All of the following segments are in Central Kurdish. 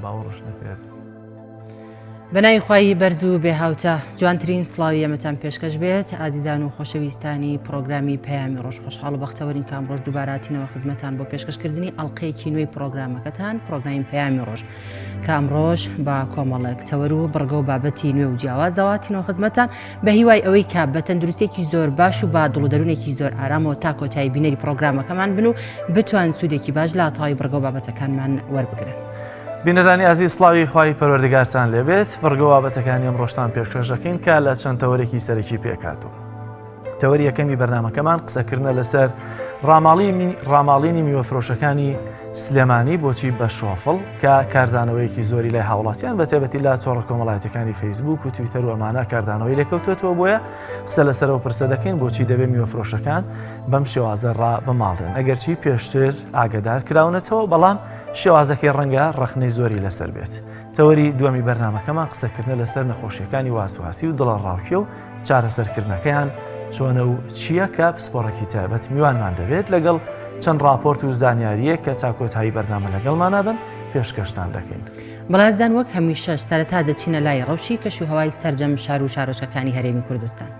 باوەڕش نەکرێت. بەناوی خوای بەرز و بێ هاوتا جوانترین سڵاوی ئێمەتان پێشکەش بێت ئازیزان و خۆشەویستانی پرۆگرامی پەیامی ڕۆژ خۆشحاڵ و بەختەوەرین کام ڕۆژ دووباراتینەوە خزمەتان بۆ پێشکەشکردنی ئەڵلقەیەکی نوێی پرۆگرامەکەتان پرۆگرامی پەیامی ڕۆژ کە ئەمڕۆژ بە کۆمەڵێک تەوەر و بڕگە و بابەتی نوێ و جیاوازەوە تینەوە خزمەتان بە هیوای ئەوەی کە بە تەندروستێکی زۆر باش و بە دڵ و دەروونێکی زۆر ئارامەوە تا کۆتایی بینەری پرۆگرامەکەمان بن و بتوان سوودێکی باش لە تەواوی بڕگە و بابەتەکانمان وەربگرن. بینەرانی ئازیز سڵاوی خوای پەروەردگارتان لێبێت بڕگە و بابەتەکانی ئەمڕۆشتان پێشکەش دەکەین کە لە چەند تەوەرێکی سەرەکی پێکهاتوون. تەوەری یەکەمی بەرنامەکەمان قسەکردنە لەسەر ڕاماڵینی میوەفرۆشەکانی سلێمانی بۆچی بە شۆفڵ کە کاردانەوەیەکی زۆری لای هاوڵاتیان بە تایبەتی لە تۆڕە کۆمەڵایەتەکانی فەیسبوک و تویتەر و ئەمانە کاردانەوەی لێکەوتوێتەوە بۆیە قسە لەسەرەوە پرسە دەکەین بۆچی دەبێ میوەفرۆشەکان بەم شێوازە ڕا بماڵێن ئەگەرچی پێشتر ئاگدار کراونەتەوە بەڵام شێوازەکەی ڕەنگە ڕەخنەی زۆری لەسەر بێت تەوەری دووەمی بەرنمەکەمان قسەکردنە لەسەر نەخۆشیەکانی واسواسی و دڵەڕاوکێ و چارەسەرکردنەکەیان چۆنە و چییە کە پسپۆڕێکی تایبەت میوانمان دەبێت لەگەڵ چەند ڕاپۆرت و زانیارییەک کە تا کۆتایی بەرنامە لەگەڵمانە بن پێشکەشتان دەکەین. بەڵێزان وەک هەمیشەش سەرەتا دەچینە لای ڕەوشی کەشوهەوای سەرجەم شار و شارۆچکەکانی هەرێمی کوردستان.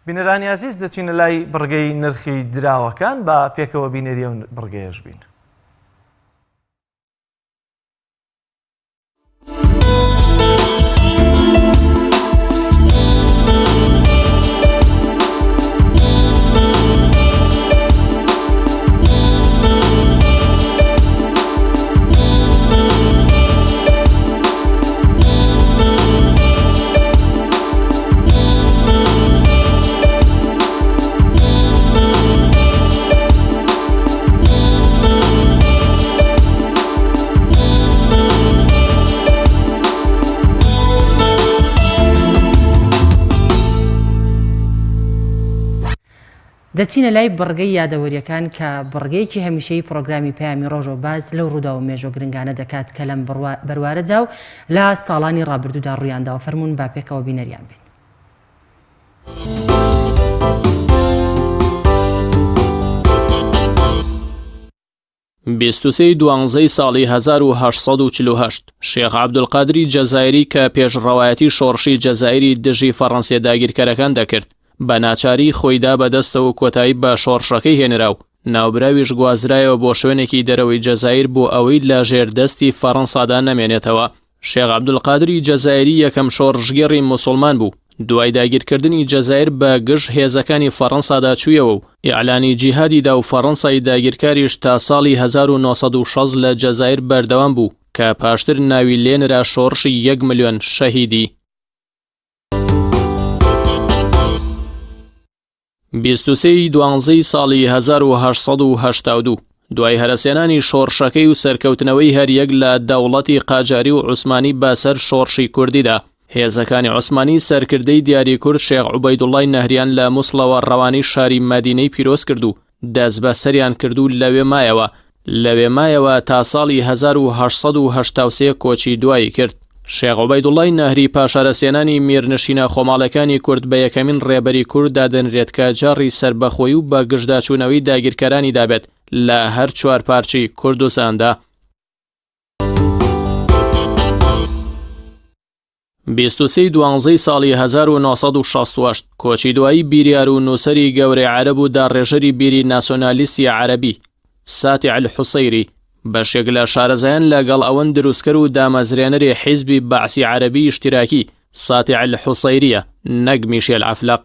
بینەرانی ئازیز دەچینە لای بڕگەی نرخی دراوەکان با پێکەوە بینەری ئەو بڕگەیەش بین. دەچینە لای بڕگەی یادەوەریەکان کە بڕگەیەکی هەمیشەیی پڕۆگرامی پەیامی ڕۆژە و باس لەو ڕووداو و مێژوە گرنگانە دەکات کە لەم بەروارەدا و لە ساڵانی ڕابردوودا ڕوویانداوە فەرموون با پێکەوە بینەریان بین. 23 دوانزەی ساڵی 1848 شێخ عەبدولقادری جەزایری کە پێشڕەوایەتی شۆڕشی جەزایری دژی فەڕەنسیە داگیرکەرەکان دەکرد بە ناچاری خۆی دا بە دەستەوە و کۆتایی بە شۆڕشەکەی هێنرا و ناوبراویش گوازرایەوە بۆ شوێنێکی دەرەوەی جەزایر بۆ ئەوەی لە ژێر دەستی فەڕەنسادا نەمێنێتەوە. شێخ عەبدولقادری جەزایری یەکەم شۆڕشگێڕی موسوڵمان بوو، دوای داگیرکردنی جەزایر بە گژ هێزەکانی فەڕەنسادا چوویەوە و ئیعلانی جیهادی دا و فەڕەنسای داگیرکاریش تا ساڵی 1960 لە جەزایر بەردەوام بوو کە پاشتر ناوی لێنرا شۆڕشی یەک ملیۆن شەهیدی. 23 ی دوانزەی ساڵی 1882 دوای هەرەسێنانی شۆڕشەکەی و سەرکەوتنەوەی هەریەک لە دەوڵەتی قاجاری و عوسمانی بەسەر شۆڕشی کوردیدا هێزەکانی عوسمانی سەرکردەی دیاری کورد شێخ عوبەیدوڵای نەهریان لە موسڵەوە ڕەوانەی شاری مەدینەی پیرۆز کرد و دەستبەسەریان کرد و لەوێ مایەوە لەوێ مایەوە تا ساڵی 1883 کۆچی دوایی کرد. شێخ عوبەیدوڵڵای نەهری پاشارەسێنانی میرنشینە خۆماڵەکانی کورد بە یەکەمین ڕێبەری کورد دادەنرێت کە جاڕی سەربەخۆیی و بە گژداچوونەوەی داگیرکەرانی دابێت لە هەر چوارپارچەی کوردستاندا. 23 ی دوانزەی ساڵی 1968 کۆچی دوایی بیریار و نووسەری گەورەی عەرەب و داڕێژەری بیری ناسۆنالیستی عەرەبی ساتع الحوسەیری بەشێک لە شارەزایان لەگەڵ ئەوەن دروستکەر و دامەزرێنەری حیزبی بەعسی عەرەبی ئیشتیراکی ساتع الحوسەیریە نەک میشێل عەفلەق.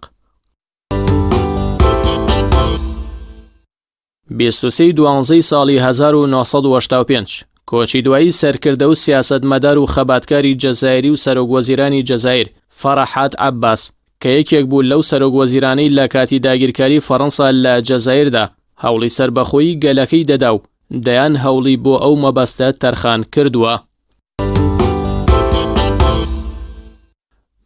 23 ی دوانزەی ساڵی 1985 کۆچی دوایی سەرکردە و سیاسەتمەدار و خەباتکاری جەزایری و سەرۆک وەزیرانی جەزایر فەرحات عەباس کە یەکێک بوو لەو سەرۆک وەزیرانەی لە کاتی داگیرکاری فەڕەنسا لە جەزایردا هەوڵی سەربەخۆیی گەلەکەی دەدا و دەیان هەوڵی بۆ ئەو مەبەستە تەرخان کردووە.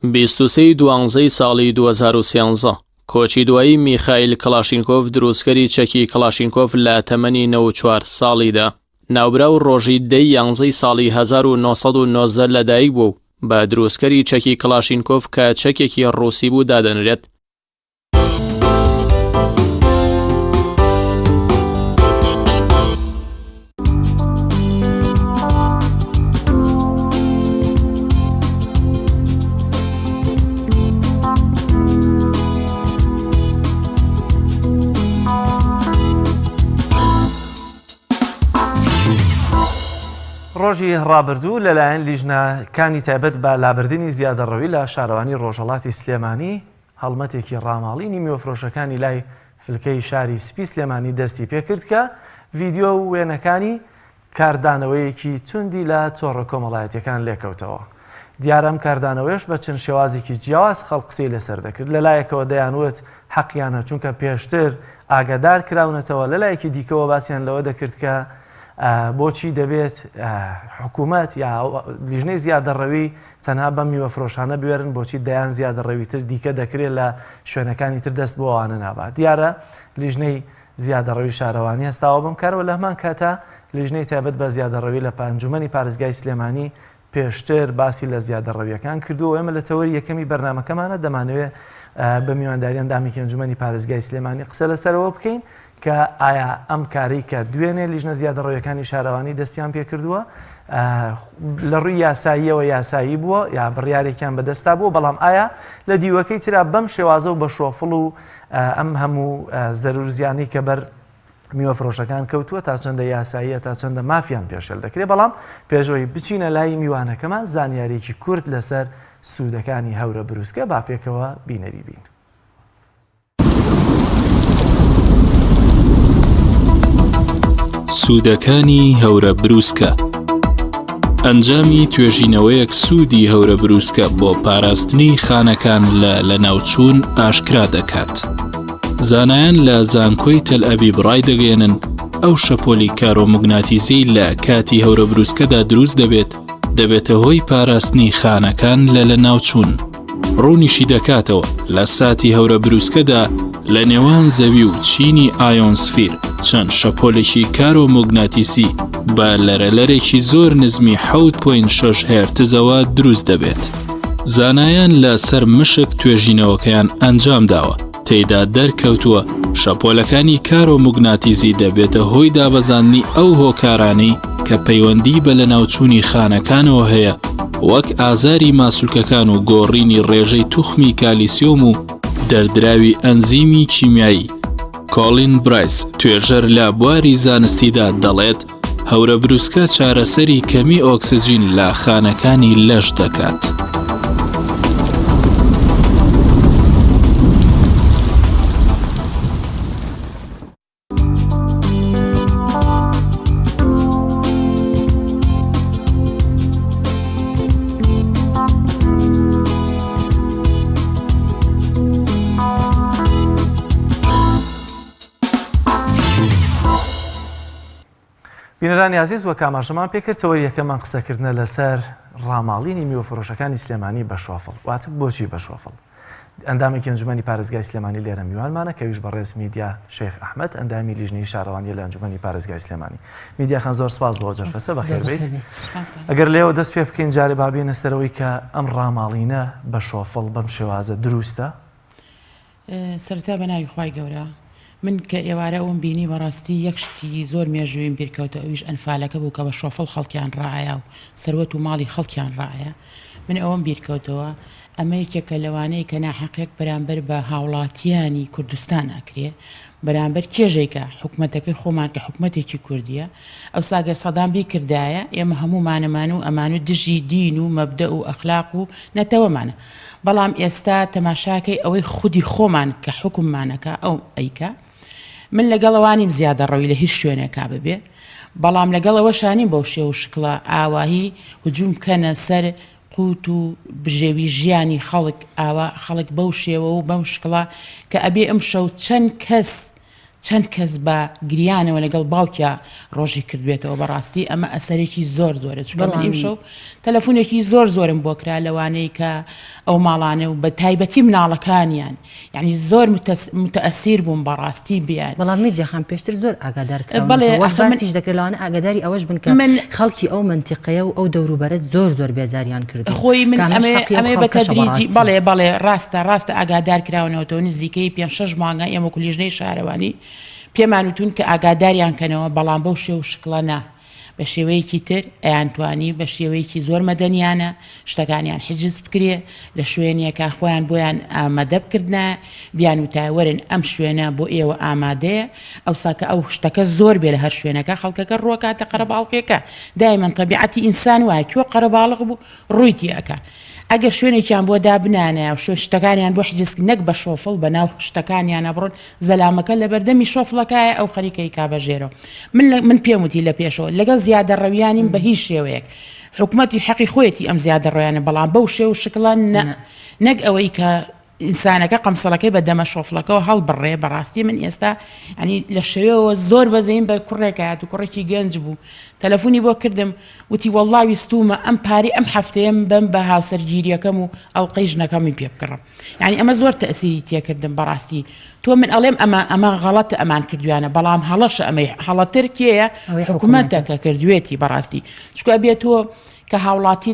23 ی دوانزەی ساڵی 2013 کۆچی دوایی میخایل کڵاشینکۆف دروستکەری چەکی کڵاشینکۆف لە تەمەنی 94 ساڵیدا. ناوبراو ڕۆژی دە ی یانزەی ساڵی 1919 لەدایک بووە و بە دروستکەری چەکی کڵاشینکۆف کە چەکێکی ڕووسی بوو دادەنرێت. ڕۆژی ڕابردوو لەلایەن لیژنەکانی تایبەت بە لابردنی زیادەڕەوی لە شارەوانی ڕۆژهەڵاتی سلێمانی هەڵمەتێکی ڕاماڵینی میوەفرۆشەکانی لای فلکەی شاری سپی سلێمانی دەستی پێکرد کە ڤیدیۆ و وێنەکانی کاردانەوەیەکی توندی لە تۆڕە کۆمەڵایەتیەکان لێکەوتەوە. دیارە ئەم کاردانەوەیەش بە چەند شێوازێکی جیاواز خەڵک قسەی لەسەر دەکرد، لەلایەکەوە دەیانوت حەقیانە چونکە پێشتر ئاگادار کراونەتەوە، لەلایەکی دیکەوە باسیان لەوە دەکرد کە بۆچی دەبێت حکوومەت یا لیژنەی زیادەڕەوی تەنها بەم میوەفرۆشانە بوێرن، بۆچی دەیان زیادەڕەوی تر دیکە دەکرێت لە شوێنەکانی تر دەست بۆ ئەوانە نابات. دیارە لیژنەی زیادەڕەوی شارەوانی هەستاوە بەم کارەوە، لە هەمان کاتا لیژنەی تایبەت بە زیادەڕەوی لە ئەنجومەنی پارێزگای سلێمانی پێشتر باسی لە زیادەڕەویەکان کردووە و ئێمە لە تەوەری یەکەمی بەرنامەکەمانە دەمانەوێت بە میوانداری ئەندامێکی ئەنجومەنی پارێزگای سلێمانی قسە لەسەرەوە بکەین کە ئایا ئەم کارەی کە دوێنێ لیژنە زیادەڕەویەکانی شارەوانی دەستیان پێکردووە لە ڕووی یاساییەوە یاسایی بووە یا بڕیارێکیان بەدەستا بووە بەڵام ئایا لە دیوەکەی ترا بەم شێوازە و بە شۆفڵ و ئەم هەموو زەرور زیانەی کە بەر میوە فرۆشەکان کەوتووە تا چەندە یاساییە تا چەندە مافیان پێشێل دەکرێت بەڵام پێشەوەی بچینە لای میوانەکەمان زانیاریەکی کورت لەسەر سوودەکانی هەورە بروسکە با پێکەوە بینەری بین. سوودەکانی هەورە بروسکە ئەنجامی توێژینەوەیەک سوودی هەورە بروسکە بۆ پاراستنی خانەکان لە لەناوچوون ئاشکرا دەکات. زانایان لە زانکۆی تەلئەبیب ڕایدەگەیەنن، ئەو شەپۆلی کارۆموگناتیزیەی لە کاتی هەورە بروسکەدا دروست دەبێت، دەبێتە هۆی پاراستنی خانەکان لە لەناوچوون. ڕوونیشی دەکاتەوە، لە ساتی هەورە بروسکەدا لە نێوان زەوی و چینی ئایۆنسفیر چەند شەپۆلێکی کارۆموگناتیسی بە لەرەلەرێکی زۆر نزمی 7.6 هێرتزەوە دروست دەبێت. زانایان لە سەر مشک توێژینەوەکەیان ئەنجام داوە، تێیدا دەرکەوتووە شەپۆلەکانی کارۆموگناتیزی دەبێتە هۆی دابەزاندنی ئەو هۆکارانەی کە پەیوەندی بە لەناوچوونی خانەکانەوە هەیە وەک ئازاری ماسولکەکان و گۆڕینی ڕێژەی توخمی کالیسیۆم و دەردراوی ئەنزیمی کیمیایی. کۆڵین برایس توێژەر لە بواری زانستیدا دەڵێت، هەورە بروسکە چارەسەری کەمی ئۆکسجین لە خانەکانی لەش دەکات. بینەرانی ئازیز وەک ئاماژەمان پێکرد تەوەری یەکەمان قسەکردنە لەسەر ڕاماڵینی میوەفرۆشەکانی سلێمانی بە شۆفڵ واتە بۆچی بە شۆفڵ؟ ئەندامێکی ئەنجومەنی پارێزگای سلێمانی لێرە میوانمانە کە ئەویش بەڕێز میدیا شێخ ئەحمەد ئەندامی لیژنەی شارەوانیە لە ئەنجومەنی پارێزگای سلێمانی. میدیا خان زۆر سپاس بۆ دەرفەتە بەخێر بێیت. ئەگەر لێوە دەست پێ بکەین جارێ با بێینە سەرەوەی کە ئەم ڕاماڵینە بە شۆفڵ بەم شێوازە دروستە؟ سەرەتا بە ناوی خوای گەورە من کە ئێوارە ئەوم بینی بەڕاستی یەک شتی زۆر مێژوویم بیرکەوتە ئەویش ئەنفالەکە بوو کە بە شۆفڵ خەڵکیان ڕائەیا و سەروەت و ماڵی خەڵکیان ڕائەیا من ئەوەم بیرکەوتەوە ئەمە یەکێکە لەوانەی کە ناحەقیەک بەرامبەر بە هاوڵاتیانی کوردستان ئەکرێ بەرامبەر کێژێکە حکومەتەکەی خۆمان کە حکومەتێکی کوردیە ئەوسا گەر سەدام بیکردایە ئێمە هەموومانەمان و ئەمان و دژی دین و مەبدەئ و ئەخلاق و نەتەوەمانە بەڵام ئێستا تەماشاکەی ئەوەی خودی خۆمان کە حوکممانەکا ئەو ئەیکا من لەگەڵ ئەوانیم زیادەڕەوی لە هیچ شوێنێکا ببێ بەڵام لەگەڵ ئەوەشانیم بەو شێوە و شکڵە ئاواهی هجوم بکەنە سەر قوت و بژێوی ژیانی خەڵک ئاوا خەڵک بەو شێوە و بەم شکڵە کە ئەبێ ئمشەو چەند کەس چەند کەس بە گریانەوە لەگەڵ باوکیا ڕۆژی کردبێتەوە بەڕاستی ئەمە ئەسەرێکی زۆر زۆرە چونکە من ئیمشەو تەلەفونێکی زۆر زۆرم بۆ کرا لەوانەی کە ئەو ماڵانە و بە تایبەتی مناڵەکانیان یعنی زۆر متەسیر بووم بەڕاستی بیان بەڵام میدیا خان پێشتر زۆر ئاگادار بەڵێ وەک باسیش دەکرێت لەوانە ئاگاداری ئەوەش بن کە من خەڵکی ئەو مەنتیقەیە و ئەو دەوروبەرە زۆر زۆر بێزاریان کردووە خۆی من ئەمێ بە تەدریجی بەڵێ بەڵێ ڕاستە ڕاستە ئاگادار کراونەوەتەوە نزیکەی پێ شەش مانگە ئێمە وەکو لیژنەی شارەوانی پێمان وتون کە ئاگاداریان کەنەوە بەڵام بەو شێو شکڵە نا بە شێوەیەکی تر ئەیانتوانی بە شێوەیەکی زۆر مەدەنیانە شتەکانیان حجز بکرێ لە شوێنێکا خۆیان بۆیان ئامادە بکردنایە بیان وتایە وەرن ئەم شوێنە بۆ ئێوە ئامادەیە ئەوسا کە ئەو شتەکە زۆر بێ لە هەر شوێنەکە خەڵکەکە ڕوەکاتە قەرەباڵغیەکە دایمەن تەبیعەتی ئینسان وایە کوێ قەرەباڵغ بوو ڕووی تێ ئەکا ئەگەر شوێنێکیان بۆ دابنانایە و شوێن شتەکانیان بۆ حجز نەک بە شۆفڵ بە ناو شتەکانیانە بڕۆن زەلامەکە لەبەردەمی شۆفڵەکایە ئەو خەریکە ئەیکا بە ژێرەوە من من پێم وتی لە پێشەوە لەگەڵ زیادەڕەویانیم بە هیچ شێوەیەک حکومەتیش حەقی خۆیەتی ئەم زیادەڕۆیانە بەڵام بەو شێوە و شکڵە نە نەک ئەوەی کە ئینسانەکە قەمسەڵەکەی بە دەمە شۆفڵەکەوە هەڵبڕێ بەڕاستی من ئێستا ئەنی لە شەوێەوە زۆر بەزەیم بە کوڕێک هات و کوڕێکی گەنج بوو تەلەفۆنی بۆ کردم وتی وەڵڵا ویستومە ئەم پارەی ئەم هەفتەیەم بەم بە هاوسەرگیریەکەم و ئەڵقەی ژنەکەمی پێ بکڕم یعنی ئەمە زۆر تەسیری تێکردم بەڕاستی تۆ من ئەڵێم ئەمە ئەمە غەڵەتە ئەمان کردویانە بەڵام هەڵەشە ئەمەی هەڵەتر کێیە حکوومەتە کە کردوێتی بەڕاستی چکە بێت تۆ کە هاوڵاتی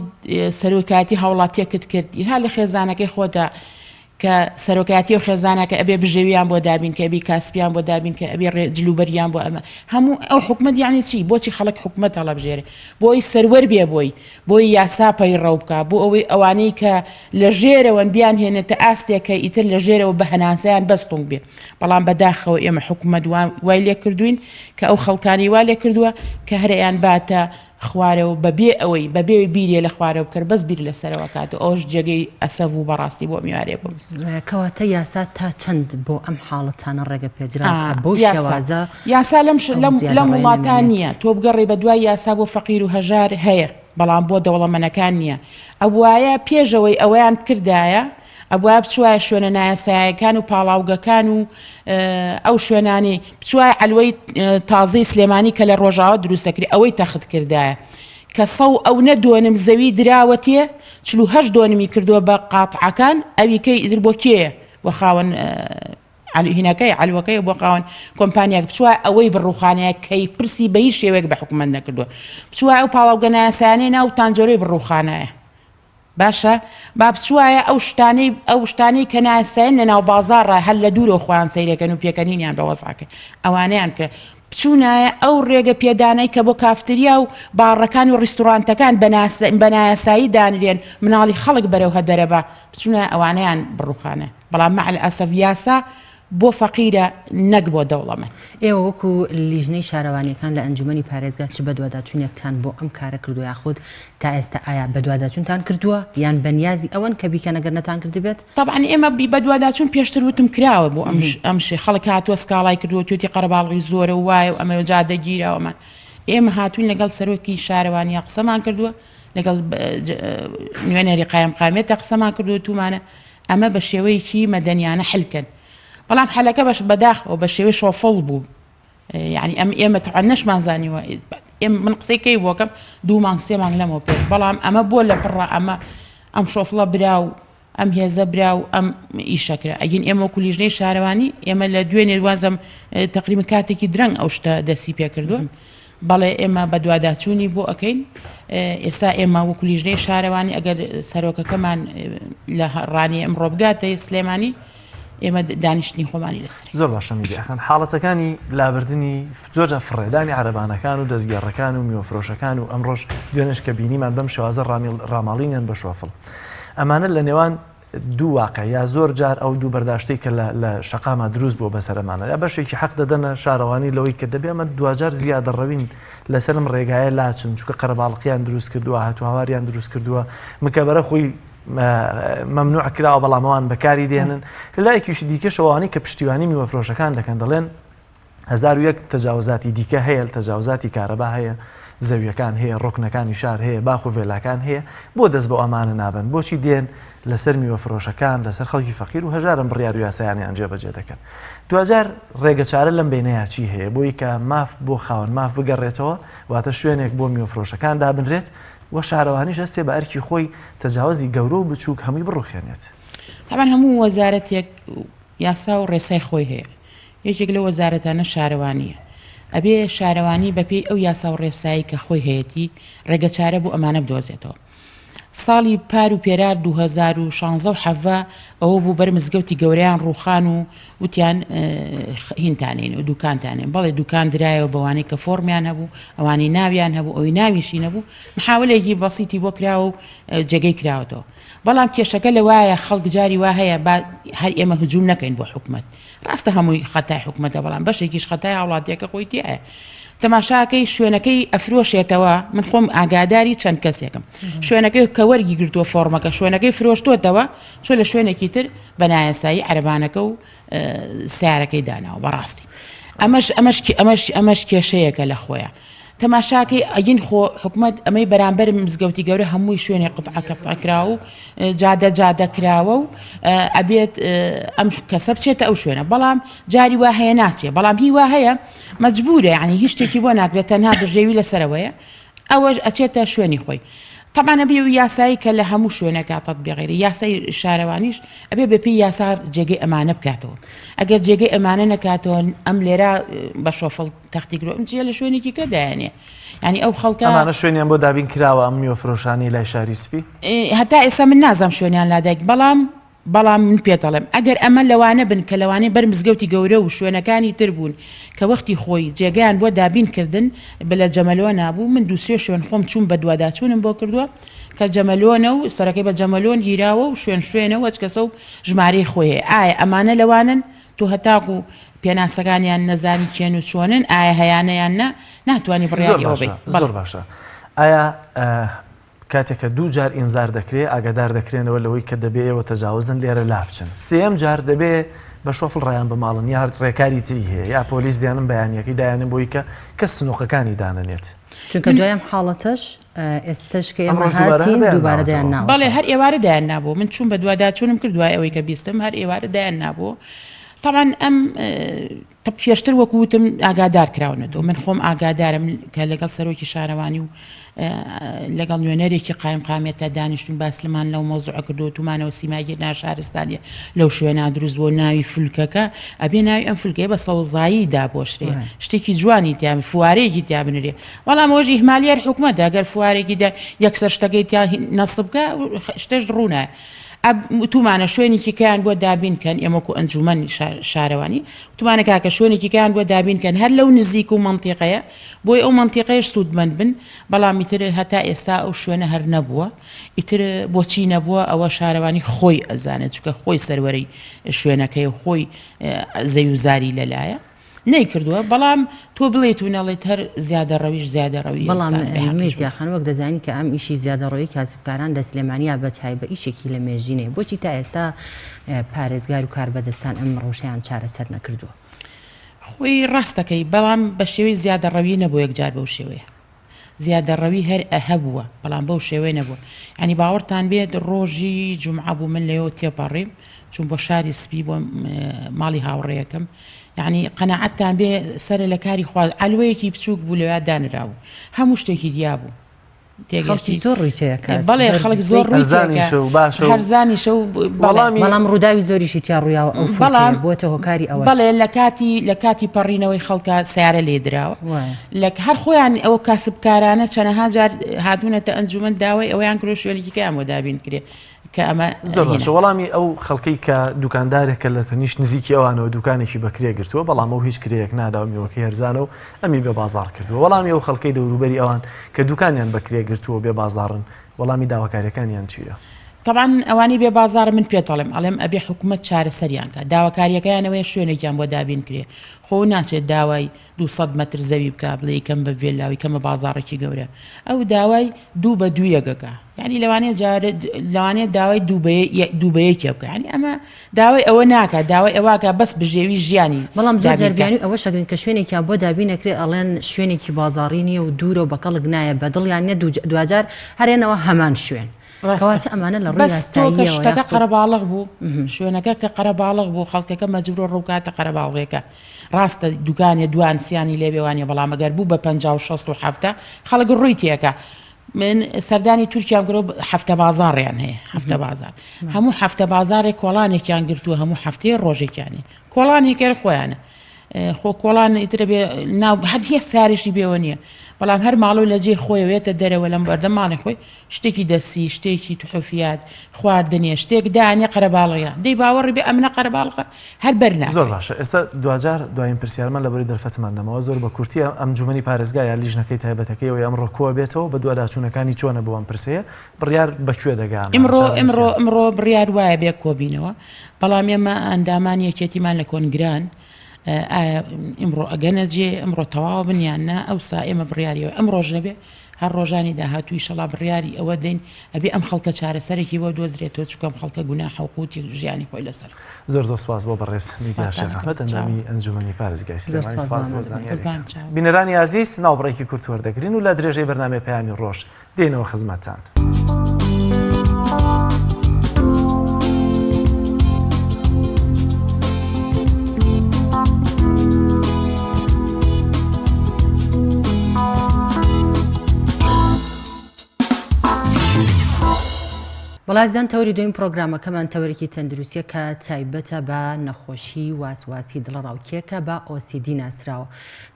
سەرۆکایەتی هاوڵاتیەکت کرد ها لە خێزانەکەی خۆتە کە سەرۆکایەتی و خێزانەکە ئەبێ بژێویان بۆ دابین کە ئەبی کاسپیان بۆ دابین کە ئەبێ جلوبەریان بۆ ئەمە هەموو ئەو حکومەت یعنی چی بۆچی خەڵک حکومەت هەڵەبژێرێ بۆی سەروەر بێ بۆی بۆی یاسا پەیڕەو بکا بۆ ئەوەی ئەوانەی کە لە ژێرەوەن بیان هێنێتە ئاستێک کە ئیتر لە ژێرەوە بە هەناسەیان بەس تونگ بێ بەڵام بەداخەوە ئێمە حکومەت وای لێ کردوین کە ئەو خەڵکانی وا لێ کردووە کە هەرەیان باتە خوارەوە بە بێ ئەوەی بە بێ بیرێ لە خوارەوە بکەر بەس بیر لە سەرەوە کات و ئەوەش جێگەی ئەسەف بوو بەڕاستی بۆ میوارێ بوو. کەواتە یاسا تا چەند بۆ ئەم حاڵەتانە ڕێگە پێدراو کە بەو شێوازە یاسا لەم لەم لەم وڵاتە نییە تۆ بگەڕێ بە دوای یاسا بۆ فەقیر و هەژار هەیە بەڵام بۆ دەوڵەمەنەکان نییە ئەبوایە پێشەوەی ئەوەیان بکردایە ئەبوایە بچوایە شوێنە نایاسایەکان و پاڵاوگەکان و ئەو شوێنانەی بچوایە عەلوەی تازەی سلێمانی کە لە ڕۆژاوا دروست دەکرێت ئەوەی تەخت کردایە کە سەو ئەو نە دۆنم زەوی دراوەتێ 48 دۆنمی کردووە بە قاتعەکان ئەویکەی ئیتر بۆ کێیە بۆ خاوەن هینەکەی عەلوەکەی بۆ خاوەن کۆمپانیاک بچوە ئەوەی بڕوخانەیە کەی پرسی بە هیچ شێوەیەک بە حکومەت نەکردووە بچوە ئەو پاڵاوگە نایاسایانەی ناو تانجەرۆی بڕوخانایە باشە با بچوایە ئەو شتانەی ئەو شتانەی کە نایاسایین لە ناو بازاڕا هەر لە دوورەوە خۆیان سەیرەکەن و پێکەنینیان بە وەزعەکە ئەوانەیان بکرێ بچوونایە ئەو ڕێگە پێدانەی کە بۆ کافتریا و باڕەکان و ڕیستوڕانتەکان بە نایاسایی دانرێن مناڵی خەڵک بەرەو هەدەرە بە بچوونایە ئەوانەیان بڕوخانە بەڵام مع الاسف یاسا بۆ فەقیرە نەک بۆ دەوڵەمەند. ئێوە وەکو لیژنەی شارەوانیەکان لە ئەنجومەنی پارێزگا چ بەدواداچونێکتان بۆ ئەم کارە کردوە یاخود تا ئێستا ئایا بەدواداچونتان کردوە یان بەنیازی ئەوەن کە بیکەن ئەگەر نەتانکردبێت؟ تەبعەن ئێمە بەدواداچون پێشتر وتم کراوە بۆ ئەم ئەم شێ خەڵک هاتووە سکاڵای کردووە توێتی قەرەباڵغی زۆرە و وایە و ئەمەوە جادە گیراوە ئەمان ئێمە هاتوین لەگەڵ سەرۆکی شارەوانیە قسەمان کردووە لەگەڵ نوێنەری قایمقامیەتە قسەمان کردووە تومانە ئەمە بە شێوەیەکی مەدەنیانە حل کەن بەڵام حەلەکە بەش بەداخەوە بە شێوەی شۆفڵ بوو یعنی ئەم ئێمە تەعەن نەشمان زانیوە ئێم من قسەی کەی بۆکەم دوو مانگ سێ مانگ لەمەوە پێش بەڵام ئەمە بۆ لە پڕە ئەمە ئەم شۆفڵە برا و. ئەم هێزە برا و ئەم ئیشە کرا ئەگین ئێمە وەکو لیژنەی شارەوانی ئێمە لە دوێنێ وازم تقریبا کاتێکی درەنگ ئەو شتە دەستی پێکردووە بەڵێ ئێمە بەدواداچوونی بۆ ئەەکەین ئێستا ئێمە وەکو لیژنەی شارەوانی ئەگەر سەرۆکەکەمان لە ڕانی ئەمڕۆ بگاتە سلێمانی ئێمە دانیشتنی خۆمانی لەسەر. زۆر باشە میدیا خان حاڵەتەکانی لابردنی زۆر جار فڕێدانی عەرەبانەکان و دەستگێڕەکان و میوەفرۆشەکان و ئەمڕۆش دوێنێش کە بینیمان بەم شێوازە ڕاماڵینیان بە شۆفڵ ئەمانە لە نێوان دوو واقع یا زۆر جار ئەو دوو بەرداشتەی کە لە شەقاما دروست بووە بەسەرمانە یا بەشێکی حەق دەدەنە شارەوانی لەوەی کە دەبێ ئەمە دواجار زیادە ڕەوین لەسەرم ڕێگایە لاچن چونکە قەرەباڵقیان دروست کردووە هاتوهاواریان دروست کردووە مکەبەرە خۆی مەمنوع کراوە بەڵام ئەوان بەکاری دێنن لە لایەکیشی دیکەشەوە ئەوانەی کە پشتیوانی میوەفرۆشەکان دەکەن دەڵێن 1001 تەجاوزاتی دیکە هەیە تەجاوزاتی کارەبا هەیە زەویەکان هەیە ڕۆکنەکانی شار هەیە باخ و ڤێلاکان هەیە بۆ دەست بۆ ئەمانە نابن بۆچی دێن لەسەر میوە فرۆشەکان لەسەر خەڵکی فەقیر و هەژارم بڕیار و یاسایانیان جێبەجێ دەکەن دواجار ڕێگەچارە لەم بینەیە چی هەیە بۆی کە ماف بۆ خاوەن ماف بگەڕێتەوە واتە شوێنێک بۆمیوە فرۆشەکان دابنرێت و شارەوانیش هەستێ بە ئەرکی خۆی تەجاوزی گەورە و بچووک هەمووی بڕوخێنێت. تەبعەن هەموو وەزارەتێک یاسا و ڕێسای خۆی هەیە، یەکێک لەو وەزارەتانە شارەوانییە، ئەبێ شارەوانی بەپێی ئەو یاسا و ڕێسایەی کە خۆی هەیەتی ڕێگەچارە بۆ ئەمانە بدۆزێتەوە. ساڵی پار و پێرار 2016 و حەڤە ئەوە بوو بەر مزگەوتی گەورەیان ڕووخان و وتیان هینتانین و دوکانتانین بەڵێ دوکان درایەوە بەوانەی کە فۆرمیان هەبوو ئەوانەی ناویان هەبوو ئەوی ناویشی نەبوو محاولێکی بەسیتی بۆ کراوە و جێگەی کراوەتەوە بەڵام کێشەکە لەوایە خەڵک جاری وا هەیە با هەر ئێمە هجوم نەکەین بۆ حکومەت ڕاستە هەمووی خەتای حکومەتە بەڵام بەشێکیش خەتای هاوڵاتیەکە خۆی تایە تەماشاکەی شوێنەکەی ئەفرۆشێتەوە من خۆم ئاگاداری چەند کەسێکم شوێنەکەی کە وەرگی گرتووە فۆرمەکە شوێنەکەی فرۆشتۆتەوە چۆ لە شوێنێکی تر بە نایاسایی عەرەبانەکە و سیارەکەی داناوە بەڕاستی ئەمەش ئەمەش ئەمەش ئەمەش کێشەیەکە لە خۆیان تەماشاکەی ئەگین خۆ حکومەت ئەمەی بەرامبەر مزگەوتی گەورە هەمووی شوێنی قطعە قطعە کرا و جادە جادە کراوە و ئەبێت ئەم کەسە بچێتە ئەو شوێنە بەڵام جاری وا هەیە ناچێ بەڵام هی وا هەیە مەجبورە یعنی هیچ شتێکی بۆ ناکرێت تەنها بژێوی لەسەرەوەیە ئەوەش ئەچێتە شوێنی خۆی طبعا ئەبێ و یاسایی کە لە هەموو شوێنێکا تەطبیقێ یاسای شارەوانیش ئەبێ بەپێی یاسا جێگەی ئەمانە بکاتەوە ئەگەر جێگەی ئەمانە نەکاتەوە ئەم لێرە بە شۆفڵ تەختی گرۆ ئەم جیە لە شوێنێکی کە دایانێ یعنی ئەو خەڵکە ئەمانە شوێنیان بۆ دابین کراوە ئەم میوە فرۆشانی لای شاری سپی؟ هەتا ئێستا من نازانم شوێنیان لادایک بەڵام بەڵام من پێت ئەڵێم ئەگەر ئەمە لەوانە بن کە لەوانەیە بەر مزگەوتی گەورە و شوێنەکانی تر بوون کە وەختی خۆی جێگەیان بۆ دابین کردن بە لە جەمەلۆنا بوو من دوو سێ شوێن خۆم چووم بەدواداچوونم بۆ کردووە کە جەمەلۆنە و سەرەکەی بە جەمەلۆن گیراوە و شوێن شوێنە و هەچ کەسە و ژمارەی خۆی هەیە ئایا ئەمانە لەوانەن تۆ هەتاکو پێناسەکانیان نەزانی کێن و چۆنن ئایا هەیانە یان نا ناتوانی زۆر بڕیاری ئەوە باشە بەی بەڵێ. زۆر باشە ئایا کاتێک کە دوو جار ئینزار دەکرێ ئاگادار دەکرێنەوە لەوەی کە دەبێ ئێوە تەجاوزن لێرە لابچن سێیەم جار دەبێ بە شۆفڵ ڕایان بماڵن یا ڕێکاری تری هەیە یا پۆلیس دێنن بەیانیەکەی دایانن بۆی کە کەس سنوقەکانی دانەنێت. چونکە دوای ئەم حاڵەتەش ئێستەش کە ئێمە ئەمڕۆش دووبارە هاتین دایان دووبارە دایان ناوەتەوە. ناوەتەوە. بەڵێ هەر ئێوارە دایان نابوو من چووم بەدواداچوونم کرد دوای ئەوەی کە بیستم هەر ئێوارە دایان نابوو تەبعەن ئەم تە پێشتر وەکو وتم ئاگادار کراونەتەوە من خۆم ئاگادارم کە لەگەڵ سەرۆکی شارەوانی و لەگەڵ نوێنەرێکی قایمقامیەتە دانیشتون باسلمان لەو مەوزوعە کردو تومانەوە سیمایەکی ناشارستانیە لەو شوێنە دروست بۆ ناوی فلکەکە ئەبێ ناوی ئەم فلکەیە بە سەوزایی دابۆشرێ شتێکی جوانی تیا فوارەیەکی تیا بنرێ بەڵام ئەوەش ئیهمالی هەر حکومەتە ئەگەر فوارێکی دا یەکسەر شتەکەی تیا نەسب بکە شتەش ڕوونایە وتومانە شوێنێکی کەیان بۆ دابین کەن ئێمە وەکو ئەنجومەنی شارەوانی وتومانە کاکە شوێنێکی کەیان بۆ دابین کەن هەر لەو نزیک و مەنتیقەیە بۆی ئەو مەنتیقەیەش سوودمەند بن بەڵام ئیتر هەتا ئێستا ئەو شوێنە هەر نەبووە ئیتر بۆچی نەبووە ئەوە شارەوانی خۆی ئەزانێت چونکە خۆی سەروەری شوێنەکەی و خۆی زەوی و زاری لەلایە. نەیکردووە بەڵام تۆ بڵێیت و نەڵێیت هەر زیادەڕەویش زیادەڕەوییە بەڵام ئینسان بێ حەقیش میدیا خان وەک دەزانین کە ئەم ئیشی زیادەڕۆیی کاسبکاران لە سلێمانیا بە تایبە ئیشێکی لە مێژینەیە بۆچی تا ئێستا پارێزگار و کاربەدەستان ئەم ڕەوشەیان چارەسەر نەکردووە؟ خۆی ڕاستەکەی بەڵام بە شێوەی زیادەڕەوی نەبووە یەکجار بەو شێوەیە. زیادەڕەوی هەر هەبووە بەڵام بەو شێوەیە نەبووە یانی باوەڕتان بێت ڕۆژی جومعە بوو من لەوێوە تێپەڕیم چووم بۆ شاری سپی بۆ ماڵی هاوڕێیەکەم یعنی قەناعەتتان بێ سەرە لە کاری خوا عەلوەیەکی بچووک بوو لەوێ دانرابوو هەموو شتێکی دیابوو. خەڵکی زۆر ڕووی تێکات بەڵێ خەڵک زۆر ڕووی هەرزانیشە و باشە و هەرزانیشە و بەڵامی بەڵام ڕووداوی زۆریشی تیا ڕوویاوە ئەو بەڵام بۆتە هۆکاری ئەوە بەڵێ لە کاتی لە کاتی پەڕینەوەی خەڵکە سیارە لێ دراوە لە هەر خۆیان ئەو کاسبکارانە چەنەها جار هاتوونەتە ئەنجومەن داوای ئەویان کرۆ شوێنێکیکەیان بۆ دابین کرێ کە ئەمە زۆر باشە وەڵامی ئەو خەڵکەی کە دوکاندارێکە لە تەنیشت نزیکی ئەوانەوە دوکانێکی بەکرێ گرتووە بەڵام ئەو هیچ کرێیەک نادا و میوەکەی هەرزانە و ئەمی بێ بازاڕ کردووە وەڵامی ئەو خەڵکەی دەوروبەری ئەوان کە دوکانیان بەکرێ گرتووە و بێ بازاڕن وەڵامی داواکاریەکانیان چییە؟ تەبعەن ئەوانەی بێ بازاڕن من پێت ئەڵێم ئەڵێم ئەبێ حکومەت چارەسەریان کا داواکاریەکەیان ئەوەیە شوێنێکیان بۆ دابین کرێ خۆ ناچێت داوای 200 مەتر زەوی بکا بڵێ یکەم بە ڤێلا و یکەم بە بازاڕێکی گەورە ئەو داوای دوو بە دوویەک ئەکا یعنی لەوانەیە جارێ لەوانەیە داوای دوو بە یە- دوو بە یەکێ بکا یعنی ئەمە داوای ئەوە ناکا داوای ئەوە ئەکا بەس بژێوی ژیانی بەڵام زۆر جار دابین بکا. بیانوی ئەوەش ئەگرن کە شوێنێکیان بۆ دابین ئەکرێ ئەڵێن شوێنێکی بازاڕی نییە و دوورە و بە کەڵک نایە بە دڵیان نییە دواجار هەرێنەوە هەمان شوێن ڕاستە کەواتە ئەمانە لە ڕووی بەس تۆ کە یاساییەوە شتەکە یاخود قەرەباڵغ بوو شوێنەکە کە قەرەباڵغ بوو خەڵکەکە مەجبورە ڕووکاتە قەرەباڵغیەکە ڕاستە دوکانێ دوان سیانی لێبێ وانیە بەڵام ئەگەر بوو بە 50 و 60 و حەفتا خەڵک ڕووی تێکا من سەردانی تورکیام کرد هەفتە بازاڕیان هەیە هەفتە بازار هەموو هەفتە بازارێک کۆڵانێکیان گرتووە هەموو هەفتەیە ڕۆژێکیانی کۆڵانێکێر خۆیانە خۆ کۆڵان ئیترە بێ ناو هەر هیچ سارێکی بێوە نییە بەڵام هەر ماڵەوە لە جێی خۆی وێتە دەرەوە لەم بەردەم ماڵی خۆی شتێکی دەسی شتێکی تحفیات خواردنێ شتێک دانێ قەرەباڵغە دەی باوەڕی بێ ئەمنە قەرەباڵغە هەر بەر ناکەوێ. زۆر باشە ئێستا دواجار دوایین پرسیارمان لەبەری دەرفەتمان نەماوە زۆر بە کورتی ئەنجومەنی پارێزگا یا لیژنەکەی تایبەتەکەی ئەوەی ئەمڕۆ کۆ بێتەوە بەدواداچوونەکانی چۆنە بۆ ئەم پرسەیە بڕیار بە کوێ دەگا ئەمانە ئمڕۆ ئمڕۆ چارەنووسیان؟ ئمڕۆ بڕیار وایە بێ کۆبینەوە بەڵام ئێمە ئەندامانی یەکێتیمان لە کۆنگران ئایا ئمڕۆ ئەگەنە جێ ئمڕۆ تەواو بن یان نا ئەوسا ئێمە بڕیاریەوە ئەمڕۆش نەبێ هەر ڕۆژانی داهاتوو ئیشەڵا بڕیاری ئەوە دەین ئەبێ ئەم خەڵکە چارەسەرێکی بۆ دۆزرێتەوە چونکە ئەم خەڵکە گوناحە و قوتی ژیانی خۆی لەسەر. زۆر زۆر سپاس بۆ بەڕێز میدیا سپاستان شێخ ئەکەم. ئەحمەد چاو. ئەندامی ئەنجومەنی پارێزگای زۆر سلێمانی سپاس سپاس بۆ بۆ ئامادەبوونتان. زانیاریەکانت. قوربان چاو. بینەرانی ئازیز ناوبڕێکی کورت وەردەگرین و لە درێژەی بەرنامەی پەیامی ڕۆژ دێینەوە خزمەتتان. بەڵێ ئازیزان تەوەری دوێم پرۆگرامەکەمان تەوەرێکی تەندروستیە کە تایبەتە بە نەخۆشی واسواسی دڵەڕاوکێ کە بە OCD ناسراوە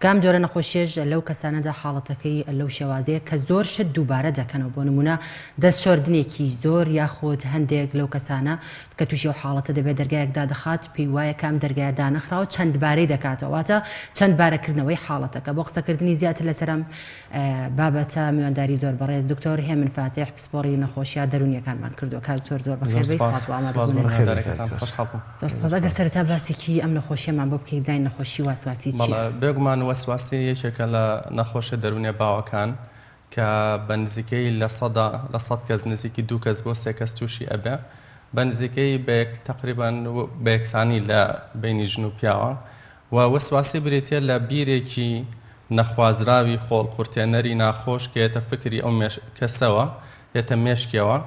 کە ئەم جۆرە نەخۆشیەش لەو کەسانەدا حاڵەتەکەی لەو شێوازەیە کە زۆر شت دووبارە دەکەنەوە بۆ نمونە دەست شۆردنێکی زۆر یاخود هەندێک لەو کەسانە کە تووشی ئەو حاڵەتە دەبێت دەرگایەک دادەخات پێی وایە کە ئەم دەرگایە دانەخراوە چەند بارەی دەکاتەوە واتە چەند بارەکردنەوەی حاڵەتەکە بۆ قسەکردنی زیاتر لەسەر ئەم بابەتە میوانداری زۆر بەڕێز دکتۆر هێمن فاتح پسپۆڕی نەخۆشیە دەروونیەکانمان کردووە کاک دکتۆر زۆر بەخێر بێی سپاس بۆ ئامادەبوونت. زۆر سپاس ئەگەر سەرەتا باسێکی ئەم نەخۆشیەمان بۆ بکەی بزانین نەخۆشی واسواسی چیە؟ بەڵێ بێگومان وەسواسی یەکێکە لە نەخۆشیە دەروونیە باوەکان کە بە نزیکەی لە سەدا لە سەد کەس نزیکی دوو کەس بۆ سێ کەس تووشی ئەبێ بە نزیکەی بە یەک تەقریبەن بە یەکسانی لە بەینی ژن و پیاوە و وەسواسی بریتیە لە بیرێکی نەخوازراوی خۆڵقورتێنەری ناخۆش کە یەتە فکری ئەو کەسەوە یەتە مێشکیەوە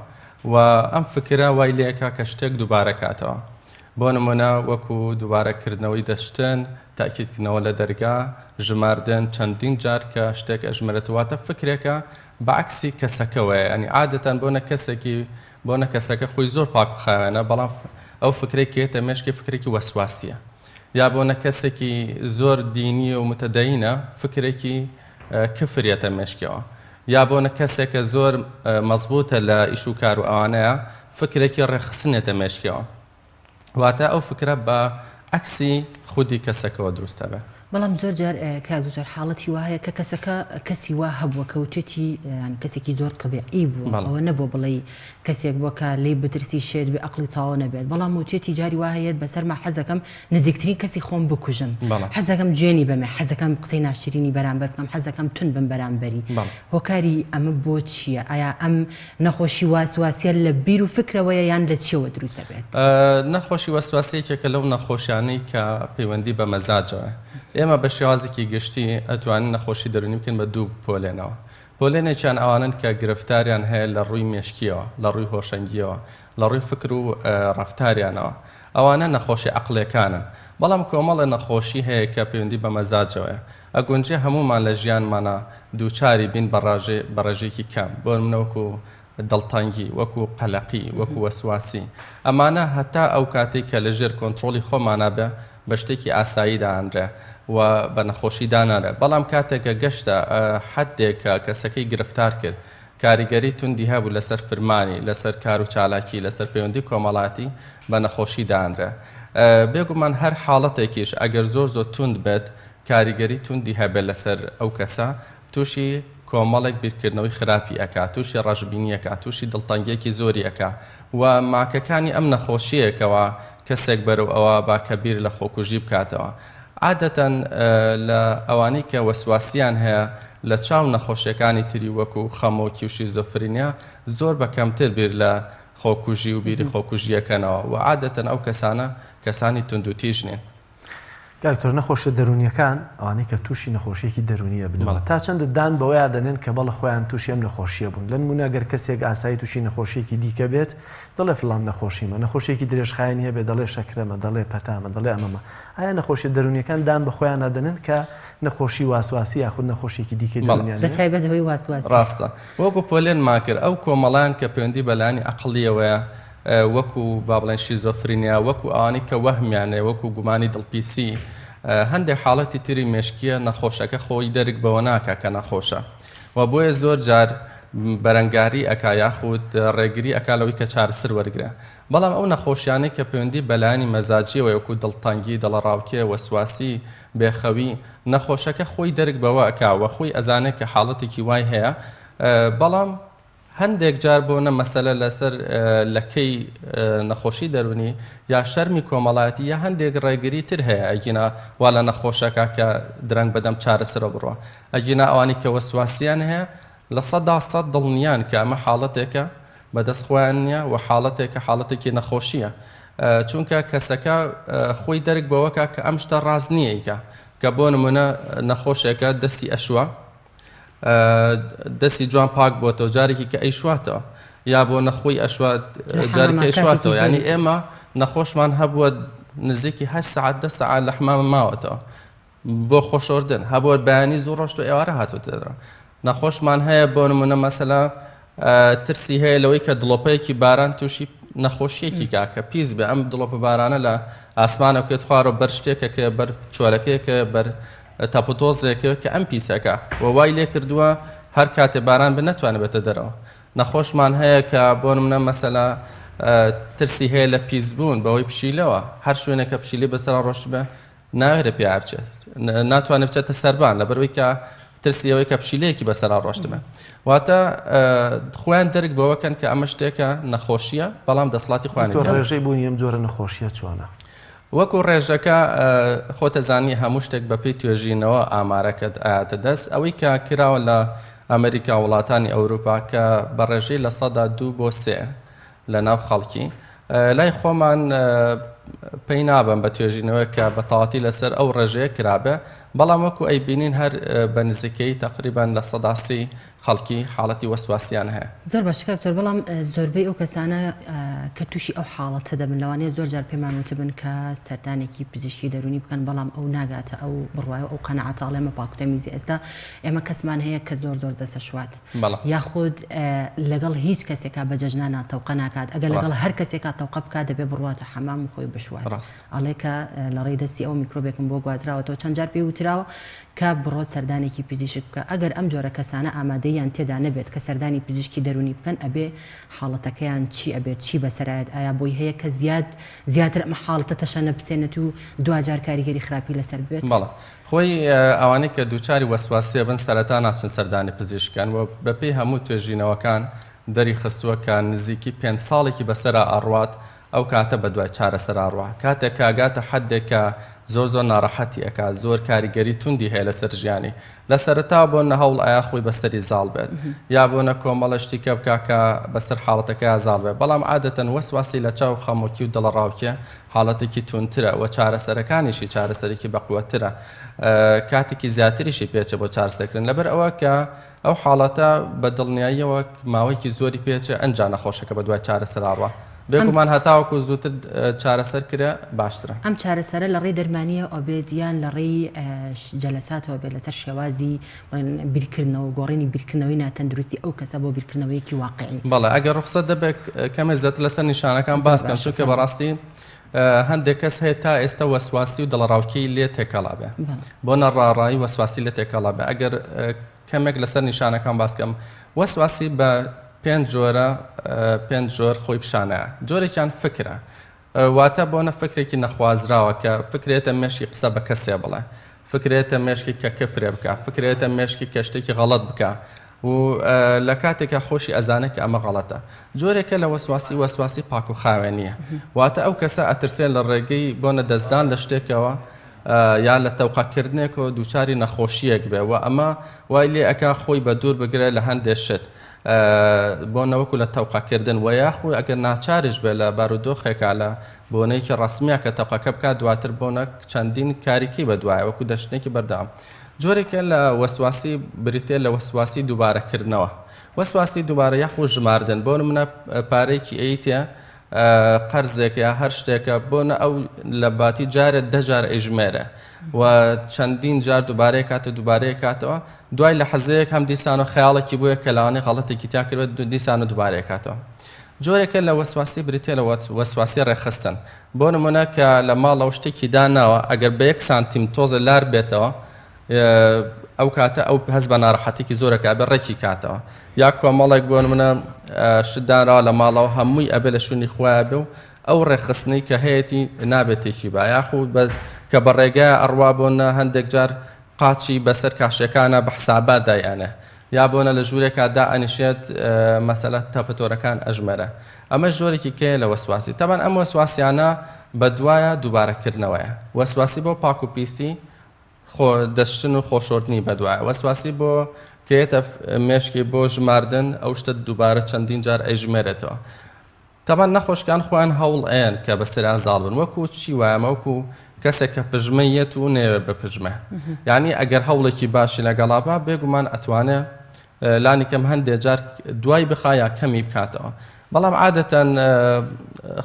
و ئەم فکرە وای لێکا کە شتێک دووبارە کاتەوە بۆ نمونە وەکو دووبارە کردنەوەی دەشتن، تەئکید کردنەوە لە دەرگا، ژماردن چەندین جار کە شتێک ئەژمێرێت واتە فکرێکە بە عەکسی کەسەکەوەیە یانی عادەتەن بۆنە کەسێکی بۆنە کەسەکە خۆی زۆر پاک و خاوێنە بەڵام ئەو فکرەی کە یەتە مێشکی فکرێکی وەسواسیە یا بۆنە کەسێکی زۆر دینی و متدەینە فکرێکی کفر یەتە مێشکیەوە یا بۆنە کەسێکە زۆر مەزبوتە لە ئیش و کار و ئەوانەیە فکرێکی ڕێکخستن یەتە مێشکیەوە واتە ئەو فکرە بە عەکسی خودی کەسەکەوە دروست ئەبێ. بەڵام زۆر جار کاک دکتۆر حاڵەتی وا هەیە کە کەسەکە کەسی وا هەبووە کە وتێتی یانی کەسێکی زۆر تەبیعی بووە ئەوە نەبووە بڵێی کەسێک بووە کە لێی بترسی شێت بێ ئەقڵی تەواو نەبێت بەڵام وتێتی جاری وا هەیە بەسەرما حەزەکەم نزیکترین کەسی خۆم بکوژم حەزەکەم جوێنی بەمێ حەزەکەم قسەی ناشرینی بەرامبەر بکەم حەزەکەم تون بم بەرامبەری هۆکاری ئەمە بۆ چییە ئایا ئەم نەخۆشی واسواسیە لە بیر و فکرەوەیە یان لە چیەوە دروست دەبێت؟ نەخۆشی وەسواسی یەکێکە لەو نەخۆشیانەی کە پەیوەندی بە مەزاجەوە. ئێمە بە شێوازێکی گشتی ئەتوانین نەخۆشی دەروونی بکەین بە دوو پۆلێنەوە. پۆلێنێکیان ئەوانەن کە گرفتاریان هەیە لە ڕووی مێشکیەوە، لە ڕووی هۆشەنگیەوە، لە ڕووی فکر و ڕەفتاریانەوە. ئەوانە نەخۆشی عەقڵیەکانن. بەڵام کۆمەڵێ نەخۆشی هەیە کە پەیوەندی بە مەزاجەوەیە. ئەگونجێ هەموومان لە ژیانمانا دووچاری بین بە ڕاژەی بە ڕێژەیەکی کەم. بۆ نمونە وەکو دڵتەنگی، وەکو قەلەقی، وەکو وەسواسی. ئەمانە هەتا ئەو کاتەی کە لە ژێر کۆنترۆڵی خۆمانا بێ بە شتێکی ئاسایی دائەنرێ و بە نەخۆشی دانانرێ. بەڵام کاتێک کە گەشتە حەدێک کە کەسەکەی گرفتار کرد، کاریگەری توندی هەبوو لەسەر فرمانی، لەسەر کار و چالاکی، لەسەر پەیوەندی کۆمەڵایەتی، بە نەخۆشی دانرێ. بێگومان هەر حاڵەتێکیش ئەگەر زۆر زۆر توند بێت، کاریگەری توندی هەبێت لەسەر ئەو کەسە، تووشی کۆمەڵێک بیرکردنەوەی خراپی ئەکا، تووشی ڕەشبینی ئەکا، تووشی دڵتەنگییەکی زۆری ئەکا و ماکەکانی ئەم نەخۆشییەیە کەوا کەسێک بەرەو ئەوە با کە بیر لە خۆکوژی بکاتەوە. عادەتەن لە ئەوانەی کە وەسواسیان هەیە لە چاو نەخۆشیەکانی تری وەکو خەمۆکی و شیزۆفرینیا زۆر بە کەمتر بیر لە خۆکوژی و بیری خۆکوژیەکەنەوە و عادەتەن ئەو کەسانە کەسانی توندوتیژ نین. کاک دکتۆر نەخۆشیە دەروونیەکان ئەوانەی کە تووشی نەخۆشیەکی دەروونی ئەبنەوە تا چەندە دان بەوەیا دەنێن کە بەڵێ خۆیان تووشی ئەم نەخۆشیە بوون لە نموونە گەر کەسێک ئاسایی تووشی نەخۆشیەکی دیکە بێت دەڵێ فڵان نەخۆشیمە نەخۆشیەکی درێژخایەنی هەبێ دەڵێ شەکرەمە دەڵێ پەتامە دەڵێ ئەمەمە ئایا نەخۆشیە دەروونیەکان دان بە خۆیانا دەنێن کە نەخۆشی واسواسی یاخود نەخۆشیەکی دیکەی دەروونیان بە تایبەت هۆی واسواسی؟ ڕاستە وەکو پۆلێنمان کرد ئەو کۆمەڵان کە پەیوەندی بە لایەنی عەقڵیەوەیە وەکو با بڵێن شیزۆفرینیا، وەکو ئەوانەی کە وەهمیان هەیە، وەکو گومانی دڵپیسی، هەندێک حاڵەتی تری مێشکییە، نەخۆشەکە خۆی دەرک بەوە ناکا کە نەخۆشە و بۆیە زۆر جار بەرەنگاری ئەکا یاخود ڕێگری ئەکا لەوەی کە چارەسەر وەرگرێ. بەڵام ئەو نەخۆشیانەی کە پەیوەندی بە لایەنی مەزاجییەوەیە وەکو دڵتەنگی، دڵەڕاوکێ، وەسواسی، بێخەوی، نەخۆشەکە خۆی دەرک بەوە ئەکا و خۆی ئەزانێ کە حاڵەتێکی وای هەیە، بەڵام هەندێک جار بۆ نە مەسەلە لەسەر لەکەی نەخۆشی دەروونی یا شەرمی کۆمەڵایەتی یا هەندێک ڕێگری تر هەیە ئەگینا وا لە نەخۆشەکە کە درەنگ بەدەم چارەسەرەوە بڕوا ئەگینا ئەوانی کە وەسواسیان هەیە 100% دڵنیان کە ئەمە حاڵەتێکە بەدەست خۆیان نییە و حاڵەتێکە حاڵەتێکی نەخۆشیە چونکە کەسەکە خۆی دەرک بەوەکە کە ئەم شتە ڕاست نییە ئیکا کە بۆ نمونە نەخۆشێکە دەستی ئەشوە دەستی جوان پاک بۆتەوە جارێکی کە ئەیشواتەوە یا بۆ نەخۆی ئەشوات جارێکی ئەیشواتەوە ینی ئێمە نەخۆشمان هەبووە نزیکی هە سعات دە سعات لە حمامە ماوەتەوە بۆ خۆشۆردن هەبووە بەیانی زوو ڕۆشت و ئێوارە هاتوتەوە نەخۆشمان هەیە بۆ نمونە مەسەلا ترسی هەیە لەوەی کە دڵۆپەیەکی باران تووشی نەخۆشیەکی کا کە پیس بێ ئەم دڵۆپە بارانە لە ئاسمانە بکەێت خوارەوە بەر شتێکە کە بەر چۆلەکەیەکە بەر تەپوتۆزێکە کە ئەم پیسەکە و وای لێ کردووە هەر کاتێ باران بێ نەتوانێت بێتە دەرەوە. نەخۆشمان هەیە کە بۆ نمونە مەسەلە ترسی هەیە لە پیسبوون بەهۆی پشیلەوە، هەر شوێنێک کە پشیلەی بەسەرا ڕۆشتبێ ناوێرێ پێیا بچێت، ناتوانێت بچێتە سەربان لەبەرئەوەی کە ترسی ئەوەی کە پشیلەیەکی بەسەرا ڕۆشتبێ. واتە خۆیان دەرک بەوە کەن کە ئەمە شتێکە نەخۆشییە بەڵام دەسەڵاتی خۆیانی تیا نییە. ڕێژەی بوونی ئەم جۆرە نەخۆشییە چۆنە؟ وەکو ڕێژەکە خۆت ئەزانی هەموو شتێک بەپێی توێژینەوە ئامارەکەت ئەیاتە دەست ئەوەی کە کراوە لە ئەمریکا و وڵاتانی ئەوروپا کە بە ڕێژەی 2% بۆ 3 لە ناو خەڵکی لای خۆمان پێی نابەم بە توێژینەوە کە بە تەواتی لەسەر ئەو ڕێژەیە کرابێ بەڵام وەکو ئەیبینین هەر بە نزیکەیی تقریبان 3% خەڵکی حاڵەتی وەسواسیان هەیە. زۆر باشە کاک دکتۆر بەڵام زۆربەی ئەو کەسانە کە تووشی ئەو حاڵەتە دەبن لەوانەیە زۆر جار پێمان وتبن کە سەردانێکی پزیشکی دەروونی بکەن بەڵام ئەو ناگاتە ئەو بڕوایە و ئەو قەناعەتە ئەڵێ ئەمە پاکوتەمیزی ئێستا ئێمە کەسمان هەیە کە زۆر زۆر دەسەشوات یاخود لەگەڵ هیچ کەسێکا بە جەژنانا تەوقە ناکات ئەگەر لەگەڵ هەر کەسێکا تەوقە بکات دەبێ بڕواتە حەمام و خۆی بشوات ئەڵێ کە لەڕێی دەستی ئەو میکرۆبێکم بۆ گوازراوەتەوە چەند جار پێی وتراوە کە بڕۆ سەردانێکی پزیشک بکە، ئەگەر ئەم جۆرە کەسانە ئامادەییان تێدا نەبێت کە سەردانی پزیشکی دەروونی بکەن ئەبێ حاڵەتەکەیان چی ئەبێت چی بەسەرایەت ئایا بۆی هەیە کە زیاد زیاتر ئەم حاڵەتە تەشەنە بسێنێت و دواجار کاریگەری خراپی لەسەر ببێت؟ بەڵێ خۆی ئەوانەی کە دووچاری وەسواسی ئەبن سەرەتا ناچن سەردانی پزیشکەن و بەپێی هەموو توێژینەوەکان دەری خستووە کە نزیکی پێنج ساڵێکی بەسەرا ئەڕوات ئەو کاتە بەدوای چارەسەرا ڕوا کاتێک کە ئەگاتە حەدێک کە زۆر زۆر ناڕەحەتی ئەکا زۆر کاریگەری توندی هەیە لەسەر ژیانی لە سەرەتا بۆ نە هەوڵ ئەیا خۆی بەسەری زاڵ بێت یا بۆ نە کۆمەڵە شتی کە بکا کە بەسەر حاڵەتەکەیا زاڵ بێت بەڵام عادەتەن وەسواسی لە چاو خەمۆکی و دڵەڕاوکێ حاڵەتێکی توندترە و چارەسەرەکانیشی چارەسەرێکی بەقوەترە کاتێکی زیاتریشی پێچێ بۆ چارەسەرکردن لەبەر ئەوە کە ئەو حاڵەتە بە دڵنیاییەوە ماوەیەکی زۆری پێچێ ئەنجا نەخۆشەکە بەدوای چارەسەرا ڕوا. بێگومان هەتاوەکو زووتر چارەسەر کرێ باشترە. ئەم چارەسەرە لە ڕێی دەرمانییەوە بێت یان لە ڕێی جەلەساتەوە بێت لەسەر شێوازی بڵێن بیرکردنەوە و گۆڕینی بیرکردنەوەی ناتەندروستی ئەو کەسە بۆ بیرکردنەوەیەکی واقعی؟ بەڵێ ئەگەر ڕوخسەت دەبێت کەمێ زیاتر لەسەر نیشانەکان باس کەم چونکە بەڕاستی هەندێک کەس هەیە تا ئێستا وەسواسی و دڵەڕاوکێی لێ تێکەڵا بێ بۆ نەڕاڕایی وەسواسی لێ تێکەڵا بێ ئەگەر کەمێک لەسەر نیشانەکان باس کەم وەسواسی بە پێنج جۆرە پێنج جۆر خۆی پیشانەیە جۆرێکیان فکرە واتە بۆنە فکرێکی نەخوازراوە کە فکرێتە مێشکی قسە بە کەسێ بڵێ فکرێتە مێشکی کە کفرێ بکە فکرێتە مێشکی کە شتێکی غەڵەت بکە و لە کاتێکا خۆشی ئەزانێت کە ئەمە غەڵەتە. جۆرێکە لە وەسواسی وەسواسی پاک و خاوێنییە. واتە ئەو کەسە ئەترسێ لە ڕێگەی بۆنە دەستدان لە شتێکەوە یا لە تەوقەکردنێکەوە دووچاری نەخۆشییەک بێ و ئەمە وای لێ ئەکا خۆی بە دوور بگرێ لە هەندێ شت بۆنە وەکو لە تەوقەکردن و یاخود ئەگەر ناچاریش بێ لە بارودۆخێکا لە بۆنەیەکی ڕەسمییا کە تەوقەکە بکات دواتر بۆنە چەندین کاریکەی بەدوایە وەکو دەشتنێکی بەردەوام. جۆرێکە لە وەسواسی بریتیە لە وەسواسی دووبارەکردنەوە وەسواسی دووبارە یاخود ژماردن بۆ نمونە پارەیەکی ئەیتێ قەرزێک یا هەر شتێکە بۆ نە ئەو لە باتی جارێت دە جار ئەیژمێرە و چەندین جار دووبارەیە کاتە دووبارەیە کاتەوە دوای لە حەزەیەک هەم دیسان و خەیاڵێکی بۆیە کە لەوانەیە غەڵەتێکی تیا کردبێت دیسان و دووبارەیە کاتەوە جۆرێکە لە وەسواسی بریتیە لە وەسواسی ڕێکخستن بۆ نمونە کە لە ماڵەوە شتێکی داناوە ئەگەر بە یەک سانتیم تۆزێ لار بێتەوە ئەو کاتە ئەو هەست بە ناڕەحەتێکی زۆرەکە ئەبێ ڕێکی کاتەوە یا کۆمەڵێک بۆ نمونە شت دانراوە لە ماڵەوە هەمووی ئەبێ لە شوێنی خۆیان بێ و ئەو ڕێکخستنەی کە هەیەتی نابێت تێکی با یاخود بە کە بە ڕێگای ئەڕوا بۆ نە هەندێک جار قاچی بەسەر کاشیەکانا بە حسابات دای ئەنێ یا بۆنە لە ژوورێکا دا ئەنیشێت مەسەلە تەپەتۆرەکان ئەژمێرێ ئەمەش جۆرێکی کەیە لە وەسواسی تەبعەن ئەم وەسواسیانە بە دوایە دووبارە کردنەوەیە وەسواسی بۆ پاک و پیسی خۆ دەشتن و خۆشۆردنی بەدوایە وەسواسی بۆ کەیەتە مێشکی بۆ ژماردن ئەو شتە دووبارە چەندین جار ئەیژمێرێتەوە تەبعەن نەخۆشکان خۆیان هەوڵ ئەیەن کە بەسەریان زاڵ بن وەکو چی وایە ئەمە وەکو کەسێک کە پژمە یەت و نەیەوێت بپژمێ یعنی ئەگەر هەوڵێکی باشی لەگەڵا با بێگومان ئەتوانێ لانی کەم هەندێ جار دوای بخا یا کەمی بکاتەوە بەڵام عادەتەن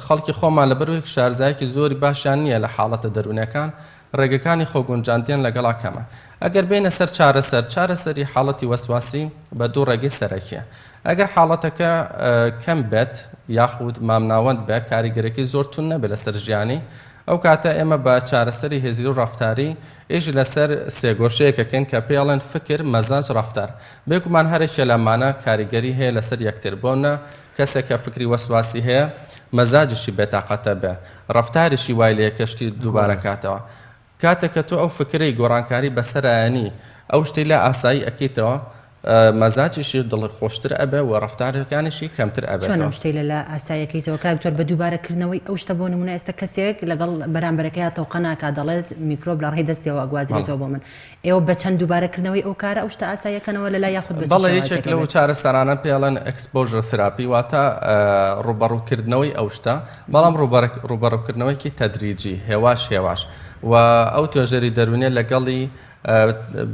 خەڵکی خۆمان لەبەرەوەی شارزایەکی زۆری باشیان نییە لە حاڵەتە دەروونەکان ڕێگەکانی خۆگونجاندیان لەگەڵا کەمە ئەگەر بێینە سەر چارەسەر چارەسەری حاڵەتی وەسواسی بە دوو ڕێگەی سەرەکیە ئەگەر حاڵەتەکە کەم بێت یاخود مامناوەند بێت کاریگەرەکەی زۆر توند نەبێت لەسەر ژیانی ئەو کاتە ئێمە بە چارەسەری هزری و ڕەفتاری ئیش لەسەر سێگۆشەیەک ئەکەین کە پێی ئەڵێن فکر، مەزاج، ڕەفتار. بێگومان هەرێکێ لەمانە کاریگەری هەیە لەسەر یەکتر بۆ نە کەسێک کە فکری وەسواسی هەیە مەزاجیشی بێتاقەتە بێ ڕەفتاریشی وای لێیە کە شتی دووبارە کاتەوە. کاتێک کە تۆ ئەو فکرەی گۆڕانکاری بەسەرایەنی ئەو شتەی لا ئاسایی ئەکەیتەوە مەزاجیشی دڵ خۆشتر ئەبێ و ڕەفتارەکانیشی کەمتر چۆن ئەبێتەوە. ئەم شتەی لەلا ئاسایی ئەکەیتەوە کاک دکتۆر بە دووبارە کردنەوەی ئەو شتە بۆ نمونە ئێستا کەسێک لەگەڵ بەرامبەرەکەیا تەوقە ناکات دەڵێت میکرۆب لە ڕێی دەستیەوە بەڵێ. ئەگوازرێتەوە بۆ من ئێوە بە چەند دووبارە کردنەوەی ئەو کارە ئەو شتە ئاسایی ئەکەنەوە لەلا یاخود بە چ بەڵێ یەکێک شێوازێک لەو ئەبێت؟ چارەسەرانە پێی ئەڵێن exposure therapy واتە ڕووبەڕووکردنەوەی ئەو شتە بەڵام ڕووبەڕووکردنەوەیەکی تەدریجی هێواش هێواش و ئەو توێژەری دەروونیە لەگەڵی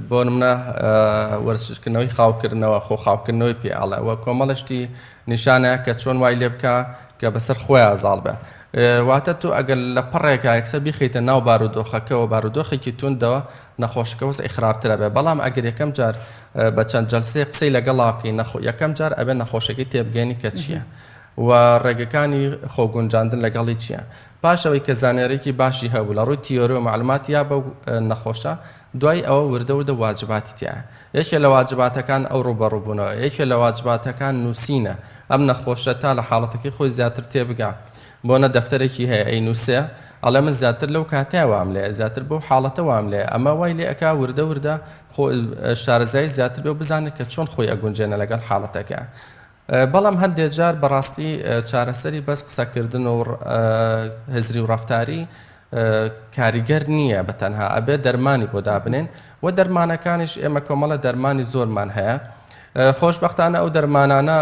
بۆ نمونە وەرزشکردنەوەی خاوکردنەوە خۆ خاوکردنەوەی پێ ئەڵێ و کۆمەڵە شتی نیشانە کە چۆن وای لێ بکە کە بەسەر خۆیان زاڵ بێ واتە تۆ ئەگەر لە پەڕێکا یەکسەر بیخەیتە ناو بارودۆخەکەەوە بارودۆخێکی توندەوە نەخۆشەکە وەزعی خراپترە بێ بەڵام ئەگەر یەکەم جار بە چەند جەلسەیە قسەی لەگەڵا بکەی یەکەم جار ئەبێ نەخۆشەکەی تێبگەینی کە چییە و ڕێگەکانی خۆگونجاندن لەگەڵی چییە پاش ئەوەی کە زانیاریی باشی هەبوو لە ڕووی تیۆری و مەعلوماتی یا بەو نەخۆشە، دوای ئەوە وردە وردە واجباتی تیایە. یەکێ لە واجباتەکان ئەو ڕووبەڕووبوونەوە، یەکێ لە واجباتەکان نووسینە، ئەم نەخۆشە تا لە حاڵەتەکەی خۆی زیاتر تێبگا، بۆنە دەفتەرێکی هەیە ئەینووسێ، ئەڵێ من زیاتر لەو کاتەیا وام لێیە، زیاتر بەو حاڵەتە وام لێیە، ئەمە وای لێ ئەکا وردە وردە خۆ شارەزایی زیاتر بێ و بزانێ کە چۆن خۆی ئەگونجێنێ لەگەڵ حاڵەتەکەیا. بەڵام هەندێ جار بەڕاستی چارەسەری بەس قسەکردن و هزری و ڕەفتاری کاریگەر نییە بە تەنها ئەبێ دەرمانی بۆ دابنێن و دەرمانەکانیش ئێمە کۆمەڵە دەرمانی زۆرمان هەیە خۆشببختانە ئەو دەرمانانە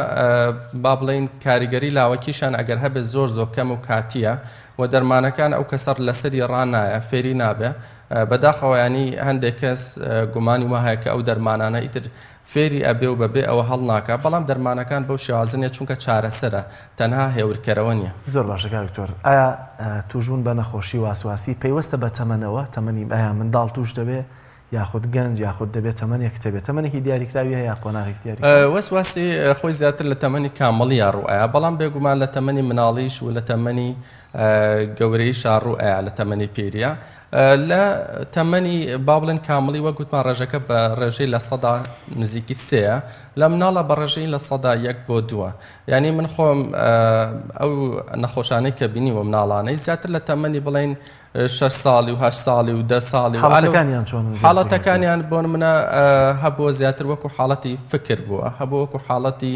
با بڵین کاریگەری لاوەکیشان ئەگەر هەبێت زۆر زۆر کەم و کاتیە و دەرمانەکان ئەو کەسەر لەسەری ڕنایە فێری نابێ. بەداخەوە ینی هەندێک کەس گومانی وا هەیە کە ئەو دەرمانانە ئیتر فێری ئەبێ و بەبێ ئەوە هەڵناکا بەڵام دەرمانەکان بەو شێوازە نیە چونکە چارەسەرە تەنها هێورکەرەوە نیە. زۆر باشە کاک دکتۆر ئایا توشبوون بە نەخۆشی واسواسی پەیوەستە بە تەمەنەوە تەمەنی ئایا منداڵ توش دەبێ یاخود گەنج یاخود دەبێت تەمەنێکت هەبێت تەمەنێکی دیاریکراوی هەیە یا قۆناغێکی دیاریکراوی؟ وەسواسی خۆی زیاتر لە تەمەنی کامڵیا ڕوو ئەیا بەڵام بێگومان لە تەمەنی مناڵیش و لە تەمەنی گەورەیشا ڕوو ئەیا لە تەمەنی پیریا لە تەمەنی با بڵێن کامڵی وەک گوتمان ڕێژەکە بە ڕێژەی نزیکی 3% لە مناڵە بە ڕێژەی 1% بۆ 2%. یعنی من خۆم ئەو نەخۆشانەی کە بینیوە مناڵانەی زیاتر لە تەمەنی بڵێن شەش ساڵی و هەشت ساڵی و دە ساڵی و حاڵەتەکانیان چۆنن؟ حاڵەتەکانیان بۆ نمونە هەبووە زیاتر وەکو حاڵەتی فکر بووە هەبوو وەکو حاڵەتی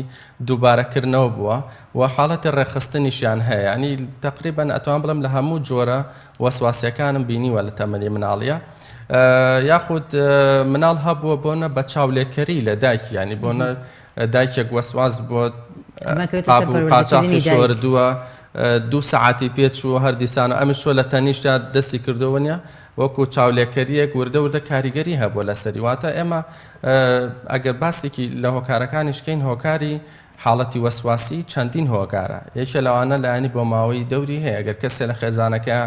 دووبارەکردنەوە بووە و حاڵەتی ڕێکخستنیشیان هەیە ینی تقریبا ئەتوان بڵێم لە هەموو جۆرە وەسواسیەکانم بینیوە لە تەمەنی مناڵیە یاخود مناڵ هەبووە بۆنە بە چاولێکەری لە دایکی ینی بۆنە دایکێک وەسواس بۆ قاپ و قاچاخی شۆردووە دوو سەعاتی پێ چووە هەر دیسان ئەمیش چووە لە تەنیشتا دەستی کردەوە نیە وەکو چاولێکەریەک وردە وردە کاریگەری هەبووە لەسەری واتە ئێمە ئەگەر باسێکی لە هۆکارەکانیش کەین هۆکاری حاڵەتی وەسواسی چەندین هۆکارە یەکێ لەوانە لایەنی بۆ ماوەی دەوری هەیە ئەگەر کەسێ لە خێزانەکە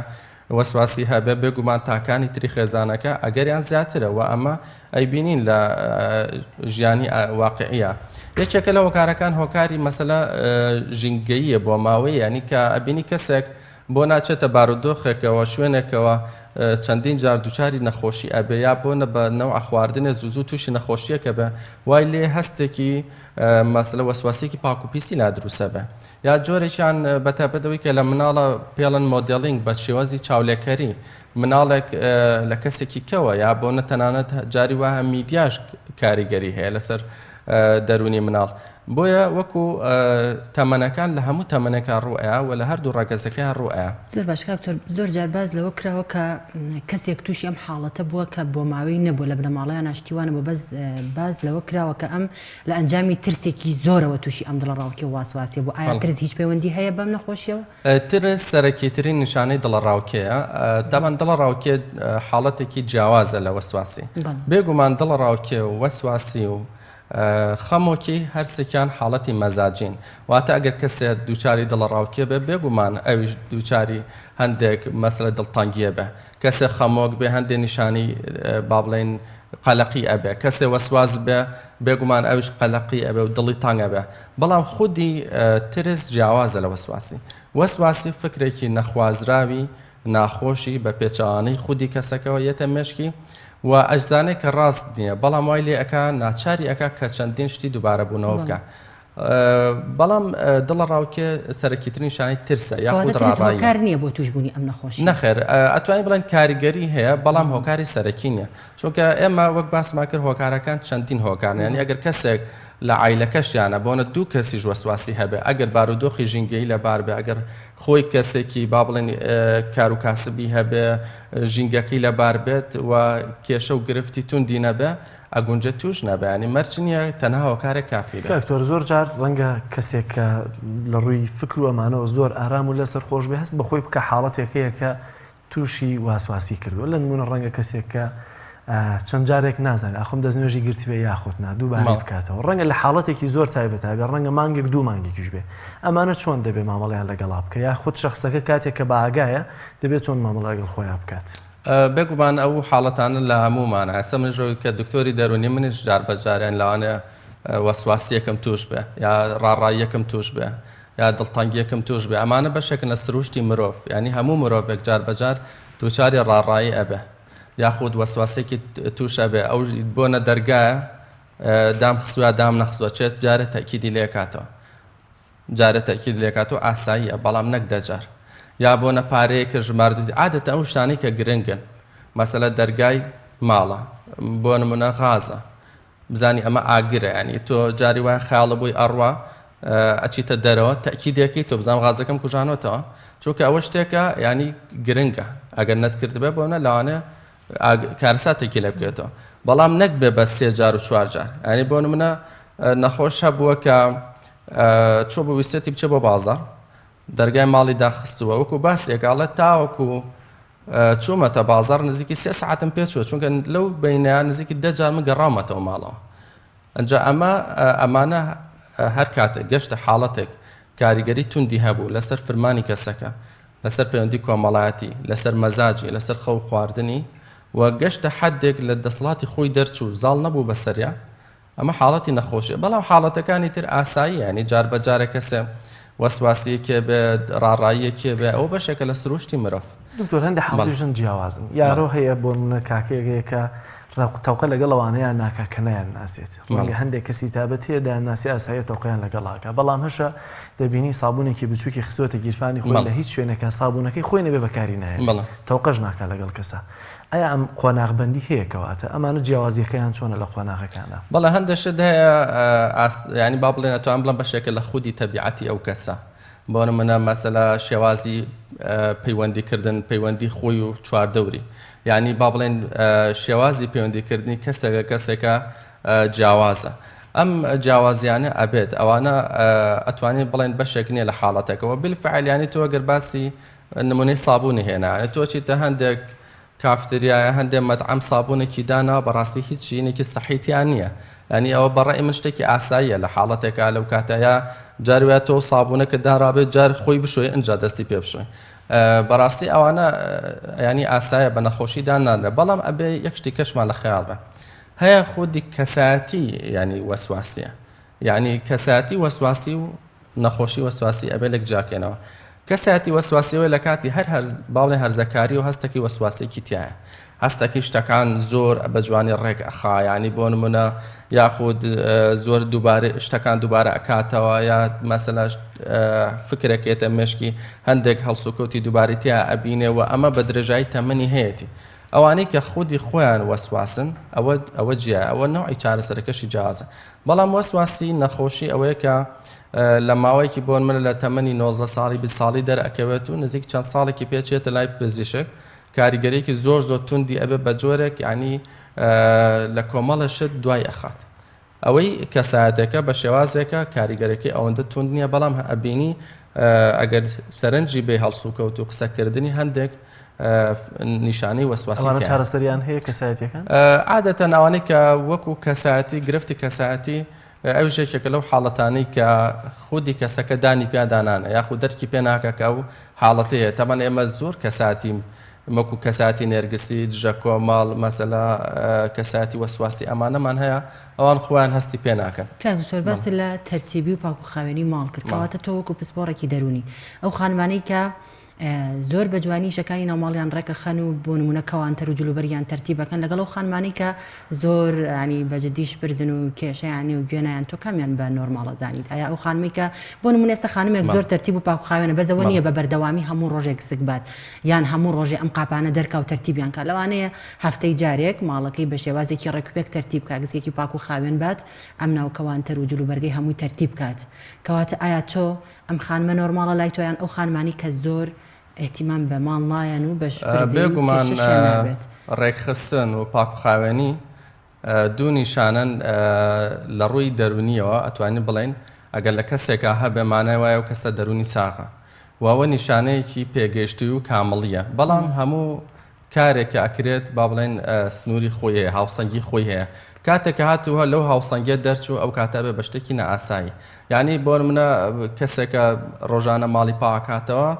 وەسواسی هەبێ بێگومان تاکانی تری خێزانەکە ئەگەریان زیاترە و ئەمە ئەیبینین لە ژیانی واقعیە یەکێکە لە هۆکارەکان هۆکاری مەسەلە ژینگەییە بۆ ماوەی ینی کە ئەبینی کەسێک بۆ ناچێتە بارودۆخێکەوە شوێنێکەوە چەندین جار دووچاری نەخۆشی ئەبێ یا بۆ نە بە نەوع خواردنێ زوو زوو تووشی نەخۆشیەکە بێ وای لێ هەستێکی مەسەلە وەسواسێکی پاک و پیسی لا دروستە بێ یا جۆرێکیان بەتایبەت ئەوەی کە لە مناڵە پێڵن modeling بە شێوازی چاولێکەری مناڵێک لە کەسێکی کەوە یا بۆ نە تەنانەت جاری وایە میدیاش کاریگەری هەیە لەسەر دەروونی مناڵ بۆیە وەکو تەمەنەکان لە هەموو تەمەنێکا ڕوئەیا و لە هەردوو ڕەگەزەکەیا ڕوئەیا. زۆر باش کاک دکتۆر زۆر جار باس لەوە کراوە کە کەسێک تووشی ئەم حاڵەتە بووە کە بۆماوەی نەبووە لە بنەماڵەیان شتی وا نەبووە بەس باس لەوە کراوە کە ئەم لە ئەنجامی ترسێکی زۆرەوە تووشی ئەم دڵەڕاوکێ و واسواسیە بوو ئایا ترس هیچ پەیوەندی هەیە بەم نەخۆشیەوە؟ ترس سەرەکیترین نیشانەی دڵەڕاوکێیە، تەبعەن دڵەڕاوکێ حاڵەتێکی جیاوازە لە وەسواسی، بێگومان دڵەڕاوکێ و وەسواسی و خەمۆکی هەرسێکیان حاڵەتی مەزاجین، واتە ئەگەر کەسێ دووچاری دڵەڕاوکێ بێ بێگومان ئەویش دووچاری هەندێک مەسەلە دڵتەنگیە بێ، کەسێ خەمۆک بێ هەندێ نیشانەی با بڵێین قەلەقی ئەبێ، کەسێ وەسواس بێ بێگومان ئەویش قەلەقی ئەبێ و دڵی تەنگ ئەبێ، بەڵام خودی ترس جیاوازە لە وەسواسی. وەسواسی فکرێکی نەخوازراوی ناخۆشی بە پێچەوانەی خودی کەسەکەوە یەتە مێشکی و ئەشزانێ کە ڕاست نییە بەڵام وای لێ ئەکا ناچاری ئەکا کە چەندین شتی دووبارە بوونەوە بکا. بەڵام دڵەڕاوکێ سەرەکیترین نیشانەی ترسە یاخود ڕاڕایی. هۆکار نییە بۆ تووشبوونی ئەم نەخۆشیە؟ نەخێر ئەتوانین بڵێین کاریگەری هەیە بەڵام هۆکاری سەرەکی نییە. چونکە ئێمە وەک باسمان کرد هۆکارەکان چەندین هۆکارن یانی ئەگەر کەسێک لە عایلەکەشیانە بۆنە دوو کەسیش وەسواسی هەبێ ئەگەر بارودۆخی ژینگەیی لەبار بێ ئەگەر خۆی کەسێکی با بڵێن کار و کاسبی هەبێ ژینگەکەی لەبار بێت و کێشە و گرفتی توندی نەبێ ئەگونجێ توش نەبێ یانی مەرج نییە تەنها هۆکارێک کافی بێ. کاک دکتۆر زۆر جار ڕەنگە کەسێک کە لە ڕووی فکر و ئەمانەوە زۆر ئارام و لەسەر خۆش بێ هەست بە خۆی بکا حاڵەتێک هەیە کە تووشی واسواسی کردووە لە نمونە ڕەنگە کەسێک کە چەند جارێک نازانێت ئاخۆم دەستنوێژی گرتبێ یاخود نا دووبارەی بکاتەوە ڕەنگە لە حاڵەتێکی زۆر تایبەتا بێ ڕەنگە مانگێک دوو مانگێکیش بێ ئەمانە چۆن دەبێ مامەڵەیان لەگەڵا بکە یاخود شخصەکە کاتێک کە بە ئاگایە دەبێت چۆن مامەڵە لەگەڵ خۆیان بکات؟ بێگومان ئەو حاڵەتانە لە هەموومانە ئێستا منیش ئەوەی کە دکتۆری دەروونی منیش جار بە جاریان لەوانەیە وەسواسیەکم تووش بێ یا ڕاڕاییەکم تووش بێ یا دڵتەنگیەکم تووش بێ ئەمانە بەشێکن لە سروشتی مرۆڤ یانی هەموو مرۆڤێک جار بە جار دووچاری ڕاڕایی ئەبێ یاخود وەسواسێکی تووش ئەبێ ئەو بۆنە دەرگایە دام خستوە دام نەخستوە چێت جارێ تەکیدی لێکاتەوە جارێ تەکید لێکاتەوە ئاساییە بەڵام نەک دەجار یا بۆنە پارەیە کە ژماردووی عادەتە ئەو شتانەی کە گرنگن مەسەلە دەرگای ماڵە بۆ نمونە غازە بزانی ئەمە ئاگرە یانی تۆ جاری وایە خەیاڵە بۆی ئەڕوا ئەچیتە دەرەوە تەکیدێکی تۆ بزانام غازەکەم کوژانۆتەوە چونکە ئەوە شتێکە ینی گرنگە ئەگەر نەتکردبێ بۆ نە لەوانەیە کارەساتێکی لێ بکەوێتەوە بەڵام نەک بێ بە سێ جار و چوار جار ینی بۆ نمونە نەخۆش هەبووە کە چۆ بۆ ویستێتی بچێ بۆ بازار دەرگای ماڵی داخستووە وەکو باسێک ئاڵێت تاوەکو. چوومەتە بازاڕ نزیکی سێ سەعاتم پێ چووە چونکە لەو بەینە نزیکی دە جار من گەڕاومەتەوە ماڵەوە ئەنجا ئەمە ئەمانە هەر کاتێک گەشتە حاڵەتێک کاریگەری توندی هەبوو لەسەر فرمانی کەسەکە لەسەر پەیوەندی کۆمەڵایەتی لەسەر مەزاجی لەسەر خەو خواردنی و گەشتە حدێک لە دەسەڵاتی خۆی دەرچوو زاڵ نەبوو بەسەریا ئەمە حاڵەتی نەخۆشیە بەڵام حاڵەتەکانی تر ئاساییە یانی جار بە جارە کەسێ وەسواسیەکێ بێت ڕاڕاییەکێ بێ ئەوە بەشێکە لە سروشتی مرۆڤ. دکتۆر هەندێک حاڵەتی ژن جیاوازن یارۆ هەیە بۆ نمونە کاکەیەک هەیە کە تەوقە لەگەڵ ئەوانەیان ناکا کە نایان ناسێت ڕەنگە هەندێک کەسی تابەت هەیە دایان ناسی ئاساییە تەوقەیان لەگەڵ ئاکا بەڵام هەشە دەبینی سابونێکی بچوکی خستووەتە گیرفانی خۆی لە هیچ شوێنێکا سابونەکەی خۆی نەبێ بەکاری نایەنێ تەوقەش ناکا لەگەڵ کەسا ئایا ئەم قۆناغبەندی هەیە کەواتە ئەمانە جیاوازیەکەیان چۆنە لە قۆناغەکانا؟ بەڵێ هەندێک شت هەیە یانی با بڵێن ئەتوانم بڵێم بەشێکە لە خودی تەبیعەتی ئەو کەسە بۆ نمونە مەسەلە شێوازی پەیوەندیکردن پەیوەندی خۆی و چواردەوری یانی با بڵێن شێوازی پەیوەندیکردنی کەسێکە کەسێکە جیاوازە ئەم جیاوازیانە ئەبێت ئەوانە ئەتوانین بڵێن بەشێک نییە لە حاڵەتەکەەوە بالفعل ینی تۆ گەر باسی نمونەی سابونی هێنا تۆ چیتە هەندێک کافتریایە هەندێ مەتعەم سابونێکی داناوە بەڕاستی هیچ شینێکی سەحی تیا نییە یانی ئەوە بەڕەئی من شتێکی ئاساییە لە حاڵەتێکا لەو کاتە یا جار وایە تۆ سابونەکە دانرابێت جار خۆی بشۆی ئینجا دەستی پێ بشۆی بەڕاستی ئەوانە ینی ئاسایە بە نەخۆشی دانانرێ بەڵام ئەبێ یەک شتی کەشمان لە خەیاڵ بە هەیە خودی کەسایەتی ینی وەسواسیە یعنی کەسایەتی وەسواسی و نەخۆشی وەسواسی ئەبێ لێک جیاکەینەوە. کەسایەتی وەسواسی ئەوەیە لە کاتی هەر هەرز با بڵێین هەرزەکاری و هەستەکی وەسواسێکی تیایە. هەستەکی شتەکان زۆر بە جوانی ڕێک ئەخا یانی بۆ نمونە یاخود زۆر دووبارە شتەکان دووبارە ئەکاتەوە یا مەسەلا فکرێک یەتە مێشکی هەندێک هەڵسوکەوتی دووبارەی تیا ئەبینێ و ئەمە بە درێژایی تەمەنی هەیەتی. ئەوانەی کە خودی خۆیان وەسواسن ئەوە ئەوە جیایە ئەوە نەوعی چارەسەرەکەشی جیاوازە. بەڵام وەسواسی نەخۆشی ئەوەیە کە لە ماوەیەکی بۆ نمونە لە تەمەنی 19 ساڵی 20 ساڵی دەرئەکەوێت و نزیک چەند ساڵێکی پێچێتە لای پزیشک کاریگەریەکی زۆر زۆر توندی ئەبێ بە جۆرێک یعنی لە کۆمەڵە شت دوای ئەخات ئەوەی کەسایەتەکە بە شێوازێکە کاریگەرەکەی ئەوەندە توند نییە بەڵام ئەبینی ئەگەر سەرنجی بێ هەڵسوکەوت و قسەکردنی هەندێک نیشانەی وەسواسی ئەوانە چارەسەریان هەیە کەسایەتیەکان؟ عادەتەن ئەوانەی کە وەکو کەسایەتی گرفتی کەسایەتی ئەویش یەکێکە لەو حاڵەتانەی کە خودی کەسەکە دانی پیا دانانە یاخود دەرکی پێ ناکە کە ئەو حاڵەتەیە تەبعەن ئێمە زۆر کەساتی وەکو کەساتی نێرگسی دژە کۆمەڵ مەسەلا کەساتی وەسواسی ئەمانەمان هەیە ئەوان خۆیان هەستی پێ ناکەن. کاک دکتۆر باست لە تەرتیبی و پاک و خاوێنی ماڵ کرد کەواتە تۆ وەکو پسپۆڕێکی دەروونی ئەو خانمانەی کە زۆر بە جوانی ئیشەکانی ناوماڵیان ڕێکەخەن و بۆ نمونە کەوانتەر و جلوبەرگیان تەرتیب ئەکەن لەگەڵ ئەو خانمانەی کە زۆر ینی بە جدیش برزن و کێشەیان نیە و گوێنایان تۆ کامیان بە نۆرماڵە زانیت ئایا ئەو خانمەی کە بۆ نمونە ئێستا خانمێک زۆر تەرتیب و پاکوخاوێنە بەس ئەوە نییە بە بەردەوامی هەموو ڕۆژێک سک بات یان هەموو ڕۆژێ ئەم قاپانە دەرکا و تەرتیبیان کا لەوانەیە هەفتەی جارێک ماڵەکەی بە شێوازێکی ڕێکوپێک تەرتیب کا گسکێکی پاک و خاوێن بات ئەم ناو کەوانتەر و جلوبەرگەی هەمووی تەرتیب کات کەواتە ئایا تۆ ئەم خانمە نۆرماڵە لای تۆ یان ئەو خانمانەی کە زۆر ئیهتیمام بە ماڵ نایەن و بە شپرزەیی و بێگومان کێشەشیان نابێت؟ ڕێکخستن و پاکوخاوێنی دوو نیشانەن لە ڕووی دەروونییەوە ئەتوانین بڵێین ئەگەر لە کەسێکا هەبێ مانای وایە ئەو کەسە دەروونی ساغە و ئەوە نیشانەیەکی پێگەیشتووی و کامڵییە بەڵام هەموو کارێک کە ئەکرێت با بڵێین سنووری خۆی هەیە، هاوسەنگی خۆی هەیە. کاتێک کە هات و لەو هاوسەنگیە دەرچوو ئەو کاتە ئەبێ بە شتێکی نائاسایی. یانی بۆ نمونە کەسێکە ڕۆژانە ماڵی پاکاتەوە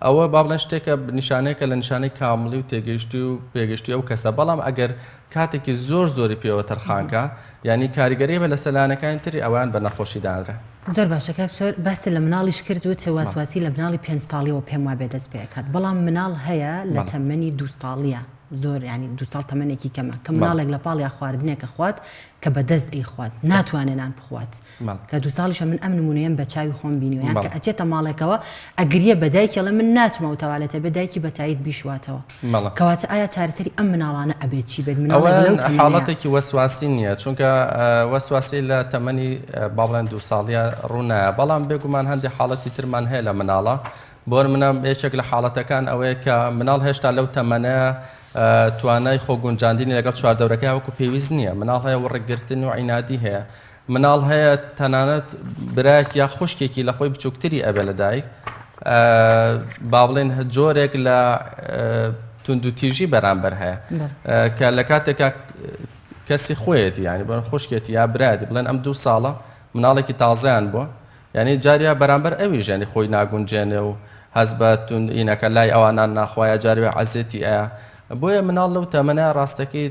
ئەوە با بڵێن شتێکە نیشانەیەکە لە نیشانەی کامڵی و تێگەیشتوی و پێگەیشتوی ئەو کەسە بەڵام ئەگەر کاتێکی زۆر زۆری پێوە تەرخانکە یانی کاریگەری بە لەسەر لایەنەکانی تری ئەویان بە نەخۆشی دانرێ. زۆر باشە کاک سۆر باست لە مناڵیش کرد وت واسواسی لە مناڵی پێنج ساڵیەوە پێم وابێ دەست پێ ئەکات بەڵام مناڵ هەیە لە تەمەنی دوو ساڵیە زۆر ینی دوو ساڵ تەمەنێکی کەمە کە مناڵێک لە پاڵیا خواردنێک ئەخوات کە بە دەست ئەیخوات ناتوانێ نان بخوات کە دوو ساڵیشە من ئەم نمونەیەم بە چاوی خۆم بینیوە یان کە ئەچێتە ماڵێکەوە ئەگریە بە دایکی ئەڵێ من ناچمەوە تەوالێتە بێ دایکی بە تایت بیشواتەوە کەواتە ئایا چارەسەری ئەم مناڵانە ئەبێت چی بێت؟ مناڵێک لەو تەمەنەیا. حاڵەتێکی وەسواسی نییە چونکە وەسواسی لە تەمەنی با بڵێن دوو ساڵیە ڕوو نایە بەڵام بێگومان هەندێک حاڵەتی ترمان هەیە لە مناڵە بۆ نمونە یەکێک لە حاڵەتەکان ئەوەیە کە مناڵ هێشتا لەو تەمەنەیە توانای خۆگونجاندنی لەگەڵ چواردەورەکەی وەکو پێویست نییە مناڵ هەیە وڕکگرتن و عینادی هەیە مناڵ هەیە تەنانەت برایەک یا خوشکێکی لە خۆی بچووکتری ئەبێ لە دایک. با بڵێن جۆرێک لە توندوتیژی بەرامبەر هەیە کە لە کاتێکا کەسی خۆیەتی یانی بڵێن خوشکێتی یا برایەتی بڵێن ئەم دوو ساڵە مناڵێکی تازەیان بووە یعنی جاریا بەرامبەر ئەویش یعنی خۆی ناگونجێنێ و هەز بە توند ئینەکە لای ئەوانان ناخوایە جاروێ عەزێتی ئەیا بۆیە مناڵ لەو تەمەنە ڕاستەکەی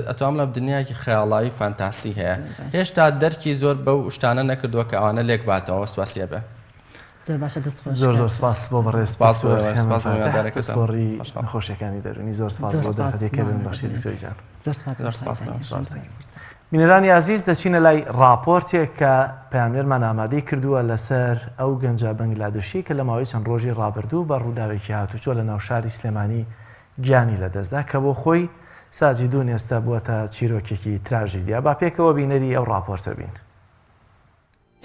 ئەتوام لە دنیایەکی خەیاڵاوی فانتاسی هەیە هێشتا دەرکی زۆر بەو شتانە نەکردووە کە ئەوانە لێک باتەوە وەسواسیە بێ. زۆر باشە دەست خۆش زۆر زۆر سپاس بۆ بەڕێز سپاس بۆ ئێوە، سپاس بۆ میواندارەکەتان. پسپۆڕی نەخۆشیەکانی دەروونی زۆر سپاس بۆ دەرفەتێک کە بێن بەخشی دکتۆر گیان. زۆر سپاس زۆر سپاس سپاس. بینەرانی ئازیز دەچینە لای ڕاپۆرتێک کە پەیامنێرمان ئامادەی کردووە لەسەر ئەو گەنجە بەنگلادشی کە لە ماوەی چەند ڕۆژی ڕابردوو بە ڕووداوێکی هاتوچۆ لە ناو شاری سلێمانی گیانی لەدەستدا کە بۆ خۆی ساجیدون ئێستا بووەتە چیرۆکێکی تراژیدیا با پێکەوە بینەری ئەو ڕاپۆرتە بین.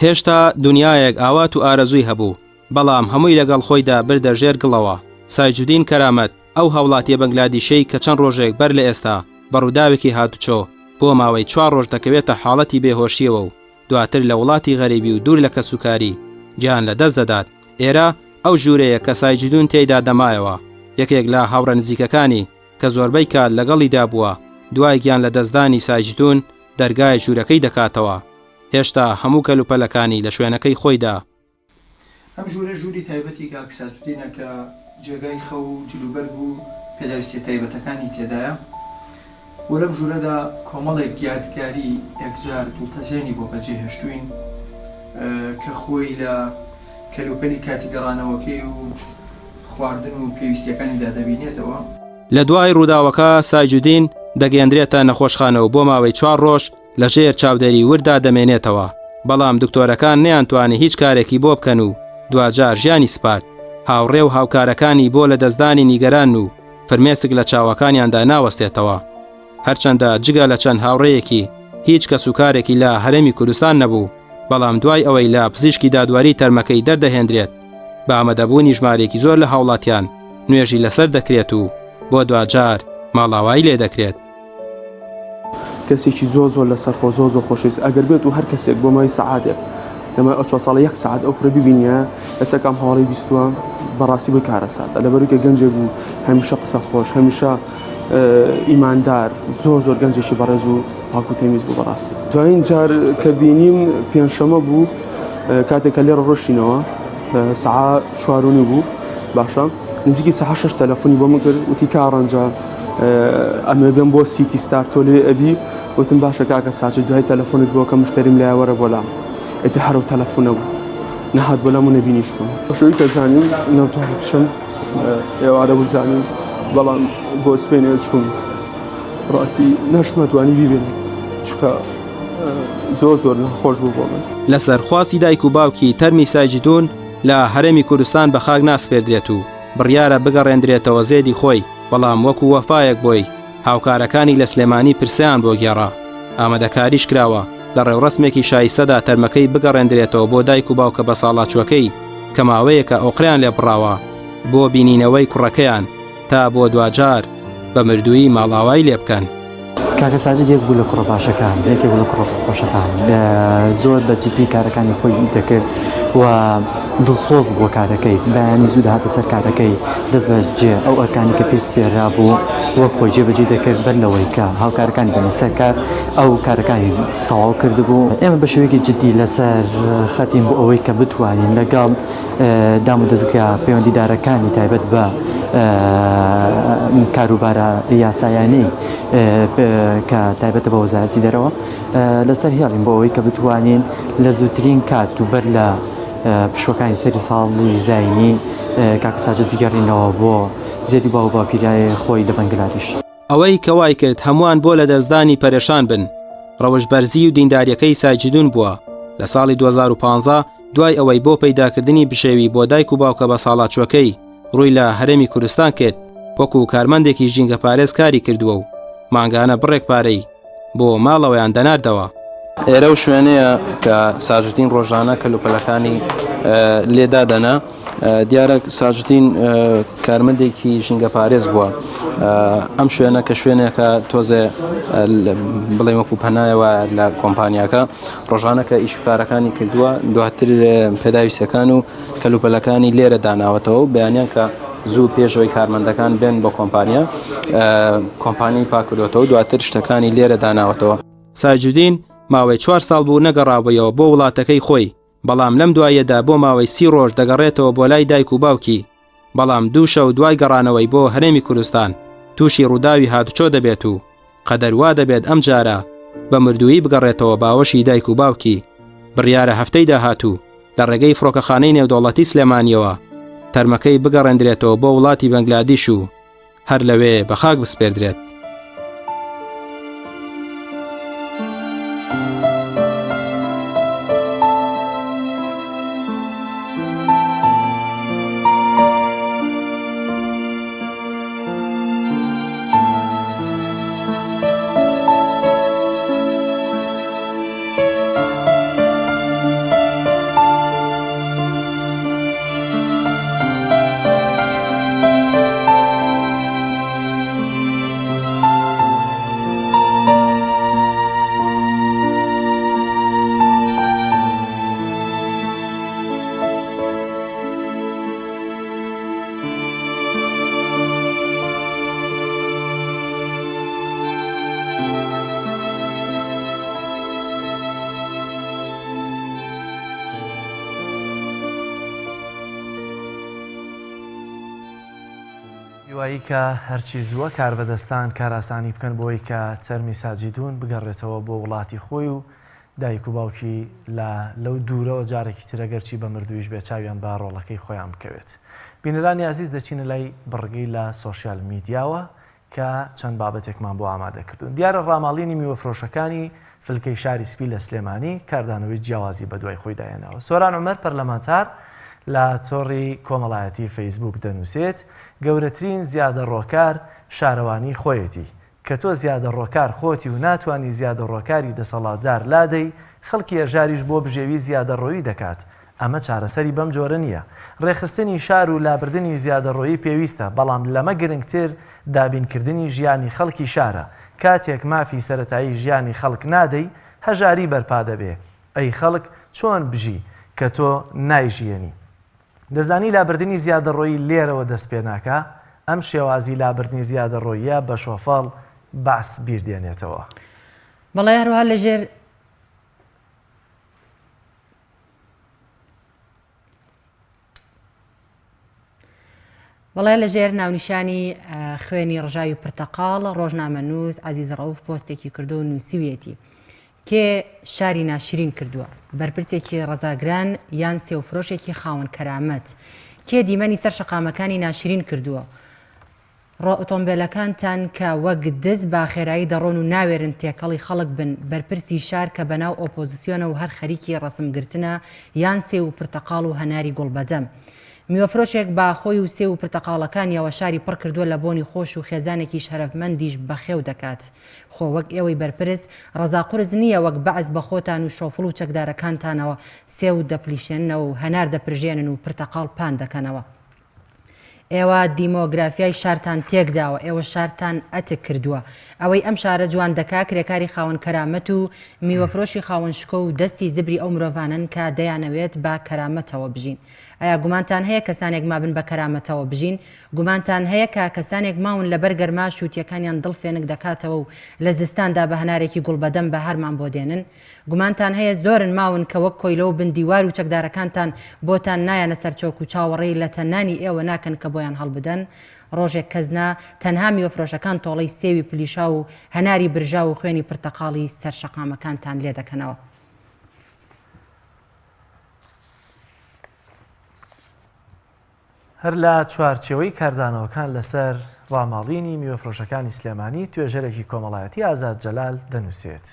هێشتا دونیایەک ئاوات و ئارەزووی هەبوو، بەڵام هەمووی لەگەڵ خۆیدا بردە ژێر گڵەوە. سایجودین کەرامەت، ئەو هاوڵاتییە بەنگلادیشەی کە چەند ڕۆژێک بەر لە ئێستا بە ڕووداوێکی هاتوچۆ بۆ ماوەی چوار ڕۆژ دەکەوێتە حاڵەتی بێهۆشییەوە و دواتر لە وڵاتی غەریبی و دوور لە کەسوکاری گیان لە دەست دەدات. ئێرە ئەو ژوورەیە کە سایجودون تێیدا دەمایەوە. یەکێک لە هاوڕێ نزیکەکانی کە زۆربەی کات لەگەڵیدا بووە، دوای گیان لە دەستدانی سایجدون دەرگای ژوورەکەی دەکاتەوە. هێشتا هەموو کەلوپەلەکانی لە شوێنەکەی خۆیدا. ئەم ژوورە ژووری تایبەتی کاک ساجدینە کە جێگای خەو و جلوبەرگ و پێداویستیە تایبەتەکانی تێدایە و لەم ژوورەدا کۆمەڵێک یادگاری یەکجار دڵتەزێنی بۆ بەجێهێشتووین کە خۆی لە کەلوپەلی کاتی گەڕانەوەکەی و خواردن و پێویستیەکانیدا دەبینێتەوە. لە دوای ڕووداوەکە سایجودین دەگەیەندرێتە نەخۆشخانە و بۆ ماوەی چوار ڕۆژ لە ژێر چاودێری ورددا دەمێنێتەوە، بەڵام دکتۆرەکان نەیانتوانی هیچ کارێکی بۆ بکەن و دواجار ژیانی سپارد، هاوڕێ و هاوکارەکانی بۆ لەدەستدانی نیگەرانن و فرمێسک لە چاوەکانیاندا ناوەستێتەوە. هەرچەندە جگە لە چەند هاوڕێیەکی هیچ کەسوکارێکی لە هەرێمی کوردستان نەبوو، بەڵام دوای ئەوەی لە پزیشکی دادوەری تەرمەکەی دەردەهێندرێت، بە ئامادەبوونی ژمارەیەکی زۆر لە هاوڵاتیان نوێژی لەسەر دەکرێت و بۆ دواجار ماڵاوایی لێدەکرێت. کەسێکی زۆر زۆر لەسەرخۆ زۆر زۆر خۆشەویست ئەگەر بێت و هەر کەسێک بۆ ماوەی سەعاتێک لە ماوەی ئەو چوار ساڵە یەک سەعات ئەو کوڕە ببینیە ئێستا کام هەواڵی بیستووە بەڕاستی بۆی کارەساتە لەبەروی کە گەنجێک بوو هەمیشە قسە خۆش هەمیشە ئیماندار زۆر زۆر گەنجێکی بەڕێز و پاک و تەمیز بوو بەڕاستی دوایین جار کە بینیم پێنجشەمە بوو کاتێک کە لێرە ڕۆشتینەوە سەعا چوارونی بوو باشە نزیکی سەعا شەش تەلەفۆنی بۆ من کرد وتی کا ڕەنجە ئەمێ بێم بۆ سیتی ستار تۆ لێ ئەبی وتم باشە کاکە ساچ دوای تەلەفۆنت بۆ کە مشتەریم لای وەرە بۆ لام ئیتر هەر ئەو تەلەفۆنە بوو نەهات بۆ لام و نەبینیشمم شوی کە زانیم نەمتوانی بچم ئێوارە بوو زانیم بەڵام بۆ سپێنێ چوون ڕاستی نەشمەتوانی بیبینم چونکە زۆر زۆر ناخۆش بوو بۆ من. لەسەر خواستی دایک و باوکی تەرمی سایجدون لە هەرێمی کوردستان بە خاک ناسپێردرێت و بڕیارە بگەڕێندرێتەوە زێدی خۆی، بەڵام وەکو وەفایەک بۆی، هاوکارەکانی لە سلێمانی پرسەیان بۆ گێڕا. ئامادەکاریش کراوە لە ڕێوڕەسمێکی شایستەدا تەرمەکەی بگەڕێندرێتەوە بۆ دایک و باوکە بەساڵاچووەکەی کە ماوەیەکە ئۆقرەیان لێ بڕاوە بۆ بینینەوەی کوڕەکەیان تا بۆ دواجار بە مردوویی ماڵئاوایی لێ بکەن. کاکە ساجد یەک بوو لە کوڕە باشەکان، یەکێک بوو لە کوڕە خۆشەکان، زۆر بە جدی کارەکانی خۆی دەکرد و دڵسۆز بوو بۆ کارەکەی، بەیانی زوو دەهاتە سەر کارەکەی، دەست بە جێ ئەو ئەرکانی کە پێی سپێرابوو وەک خۆی جێبەجێی دەکرد، بەر لەوەی کە هاوکارەکانی بێنە سەر کار ئەو کارەکانی تەواو کردبوو. ئێمە بە شێوەیەکی جدی لەسەر خەتین بۆ ئەوەی کە بتوانین لەگەڵ دامودەزگا پەیوەندیدارەکانی تایبەت بە کاروبارە یاسایانەی کە تایبەتە بە وەزارەتی دەرەوە لەسەر هێڵین بۆ ئەوەی کە بتوانین لە زووترین کات و بەر لە پشوەکانی سەری ساڵی زینی کاکە ساجد بگەڕینەوە بۆ زێدی باو باپیرای خۆی لە بەنگلادیش. ئەوەی کە وای کرد هەمووان بۆ لەدەستدانی پەرێشان بن، ڕەوشتبەرزی و دیندارییەکەی سایجیدون بووە، لە ساڵی 2015 دوای ئەوەی بۆ پەیداکردنی بژێوی بۆ دایک و باوکە بەساڵاچووەکەی ڕووی لە هەرێمی کوردستان کرد، وەکو کارمەندێکی ژینگەپارێز کاری کردووە و مانگانە بڕێک پارەی بۆ ماڵەوەیان دەناردەوە. ئێرە و شوێنەیە کە ساجدین ڕۆژانە کەلوپەلەکانی لێدا دەنا دیارە ساجدین کارمەندێکی ژینگە پارێز بووە ئەم شوێنە کە شوێنێکە تۆزێ بڵێ وەکو پەنایەوە لە کۆمپانیاکە ڕۆژانە کە ئیشکارەکانی کردووە دواتر پێداویستەکان و کەلوپەلەکانی لێرە داناوەتەوە و بەیانیان کە زوو پێشەوەی کارمەندەکان بێن بۆ کۆمپانیا کۆمپانی پاکردوەتەوە دواتر شتەکانی لێرە داناوەتەوە. ساجدین ماوەی چوار ساڵ بوو نەگەڕابوویەوە بۆ وڵاتەکەی خۆی، بەڵام لەم دواییەدا بۆ ماوەی سی ڕۆژ دەگەڕێتەوە بۆ لای دایک و باوکی، بەڵام دوو شەو دوای گەڕانەوەی بۆ هەرێمی کوردستان تووشی ڕووداوی هاتوچۆ دەبێت و قەدەر وا دەبێت ئەمجارە بە مردوویی بگەڕێتەوە باوەشی دایک و باوکی، بڕیارە هەفتەی داهاتوو لە ڕێگەی فڕۆکەخانەی نێودەوڵەتی سلێمانییەوە تەرمەکەی بگەڕێندرێتەوە بۆ وڵاتی بەنگلادیش و هەر لەوێ بە خاک بسپێردرێت. هیوایی کە هەرچی زووە کاربەدەستان کارئاسانی بکەن بۆی کە تەرمی ساجیدون بگەڕێتەوە بۆ وڵاتی خۆی و دایک و باوکی لە لەو دوورەوە جارێکی تر ئەگەرچی بە مردوویش بێ چاویان بە ڕۆڵەکەی خۆیان بکەوێت. بینەرانی ئازیز دەچینە لای بڕگەی لە سۆشیال میدیاوە کە چەند بابەتێکمان بۆ ئامادە کردوون. دیارە ڕاماڵینی میوەفرۆشەکانی فلکەی شاری سپی لە سلێمانی کاردانەوەی جیاوازی بەدوای خۆیدا هێناوە. سۆران عومەر پەرلەمانتار لە تۆڕی کۆمەڵایەتی فەیسبووک دەنووسێت، گەورەترین زیادەڕۆکار شارەوانی خۆیەتی، کە تۆ زیادەڕۆکار خۆتی و ناتوانی زیادەڕۆکاری دەسەڵاتدار لادەی، خەڵکی هەژاریش بۆ بژێوی زیادەڕۆیی دەکات، ئەمە چارەسەری بەم جۆرە نییە. ڕێکخستنی شار و لابردنی زیادەڕۆیی پێویستە، بەڵام لەمە گرنگتر دابینکردنی ژیانی خەڵکی شارە. کاتێک مافی سەرەتایی ژیانی خەڵک نادەی، هەژاری بەرپا دەبێ. ئەی خەڵک چۆن بژی کە تۆ نایژیێنی؟ دەزانی لابردنی زیادەڕۆیی لێرەوە دەست پێ ناکا؟ ئەم شێوازی لابردنی زیادەڕۆییە بە شۆفەڵ بەعس بیر دێنێتەوە. بەڵێ هەروەها لەژێر. بەڵێ لەژێر ناونیشانی خوێنی ڕژاوی پرتەقاڵ ڕۆژنامەنووس عەزیز ڕەوف پۆستێکی کردو و نووسیویەتی کێ شاری ناشرین کردووە؟ بەرپرسێکی ڕەزاگران یان سێوفرۆشێکی خاوەن کەرامەت؟ کێ دیمەنی سەر شەقامەکانی ناشرین کردووە؟ ڕۆ ئۆتۆمبێلەکانتان کە وەک دز با خێرایی دەڕۆن و ناوێرن تێکەڵی خەڵک بن، بەرپرسی شار کە بەناو ئۆپۆزسیۆنە و هەر خەریکی ڕەسم گرتنە یان سێو و پرتەقاڵ و هەناری گوڵبەدەم. میوەفرۆشێک با خۆی و سێو و پرتەقاڵەکانیەوە شاری پڕ کردووە لە بۆنی خۆش و خێزانێکی شەرەفمەندیش بەخێو دەکات. خۆ وەک ئێوەی بەرپرس ڕەزا قورس نییە وەک بەعس بە خۆتان و شۆفڵ و چەکدارەکانتانەوە سێو دەپلیشێننەوە و هەنار دەپرژێنن و پرتەقاڵ پان دەکەنەوە. ئێوە دیمۆگرافیای شارتان تێکداوە، ئێوە شارتان ئەتک کردووە. ئەوەی ئەم شارە جوان دەکا کرێکاری خاوەن کەرامەت و میوەفرۆشی خاوەن شکۆ و دەستی زبری ئەو مرۆڤانەن کە دەیانەوێت بە کەرامەتەوە بژین. ئایا گومانتان هەیە کەسانێک مابن بە کەرامەتەوە بژین؟ گومانتان هەیە کە کەسانێک ماون لەبەر گەرما شووتییەکانیان دڵ فێنک دەکاتەوە و لە زستاندا بە هەنارێکی گوڵبەدەم بەهارمان بۆ دێنن؟ گومانتان هەیە زۆرن ماون کە وەک کۆیلە و بن دیوار و چەکدارەکانتان بۆتان نایەنە سەر چۆک و چاوەڕێی لەتە نانی ئێوە ناکەن کە بۆیان هەڵبدەن؟ ڕۆژێک کەس نا، تەنها میوەفرۆشەکان تۆڵەی سێوی پلیشاو و هەناری برژاو و خوێنی پرتەقاڵی سەر شەقامەکانتان لێدەکەنەوە. هەر لە چوارچێوەی کاردانەوەکان لەسەر ڕاماڵینی میوەفرۆشەکانی سلێمانی، توێژەرێکی کۆمەڵایەتی ئازاد جەلال دەنووسێت.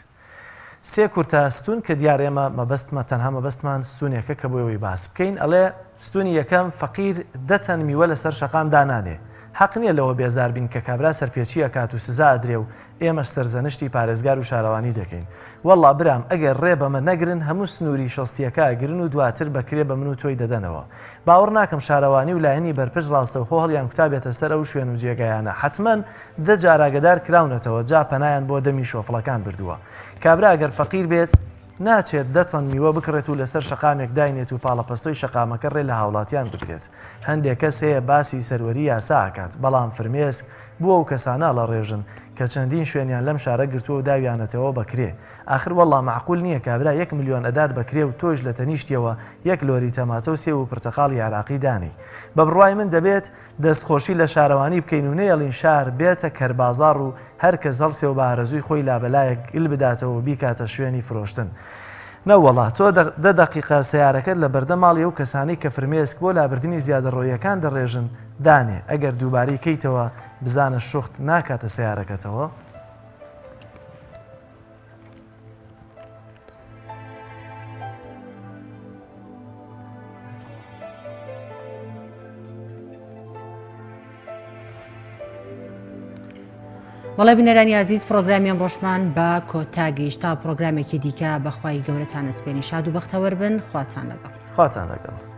سێ کورتە ستوون کە دیارە ئێمە مەبەستمە تەنها مەبەستمان ستوونێکە کە بۆ ئەوەی باس بکەین ئەڵێ ستوونی یەکەم فەقیر دە تەن میوە لەسەر شەقام دانانێ. حەق نیە لەوە بێزار بین کە کابرا سەرپێچی ئەکات و سزا ئەدرێ و ئێمەش سەرزەنشتی پارێزگار و شارەوانی دەکەین. وەڵڵا برام ئەگەر ڕێ بەمە نەگرن هەموو سنووری شەستییەکە ئەگرن و دواتر بە کرێ بە من و تۆی دەدەنەوە. باوەڕ ناکەم شارەوانی و لایەنی بەرپرس ڕاستەوخۆ هەڵیانکوتابێتە سەر ئەو شوێن و جێگایانە. حەتمەن دە جار ئاگەدار کراونەتەوە جا پەنایان بۆ دەمی شۆفڵەکان بردووە. کابرا ئەگەر فەقیر بێت، ناچێت دە تەن میوە بکڕێت و لەسەر شەقامێک داینێت و پاڵەپەستۆی شەقامەکە ڕێ لە هاوڵاتیان بگرێت. هەندێک کەس هەیە باسی سەروەری یاسا ئەکات، بەڵام فرمێسک بۆ ئەو کەسانە ئەڵەڕێژن کە چەندین شوێنیان لەم شارە گرتووە و داویانەتەوە بە کرێ. ئاخر وەڵڵا مەعقول نییە کابرا یەک ملیۆن ئەدات بە کرێ و تۆیش لە تەنیشتیەوە یەک لۆری تەماتە و سێو و پرتەقاڵی عێراقی دانێی. بە بڕوای من دەبێت دەستخۆشی لە شارەوانی بکەین و نەیەڵین شار بێتە کەربازاڕ و هەر کەس هەڵسێ و بە ئارەزووی خۆی لابەلایەک گل بداتەوە و بیکاتە شوێنی فرۆشتن. نەوەڵا تۆ دە دەقیقە سەیارەکەت لە بەردەم ماڵی ئەو کەسانەی کە فرمێسک بۆ لابردنی زیادەڕۆییەکان دەڕێژن دانێ، ئەگەر دووبارەی کەیتەوە بزانە شوخت ناکاتە سەیارەکەتەوە؟ بەڵێ بینەرانی ئازیز پرۆگرامی ئەمڕۆشمان بە کۆتا گەیشت تا پرۆگرامێکی دیکە بەخوای گەورەتان ئەسپێنی شاد و بەختەوەر بن خواتان لەگەڵ خواتان لەگەڵ.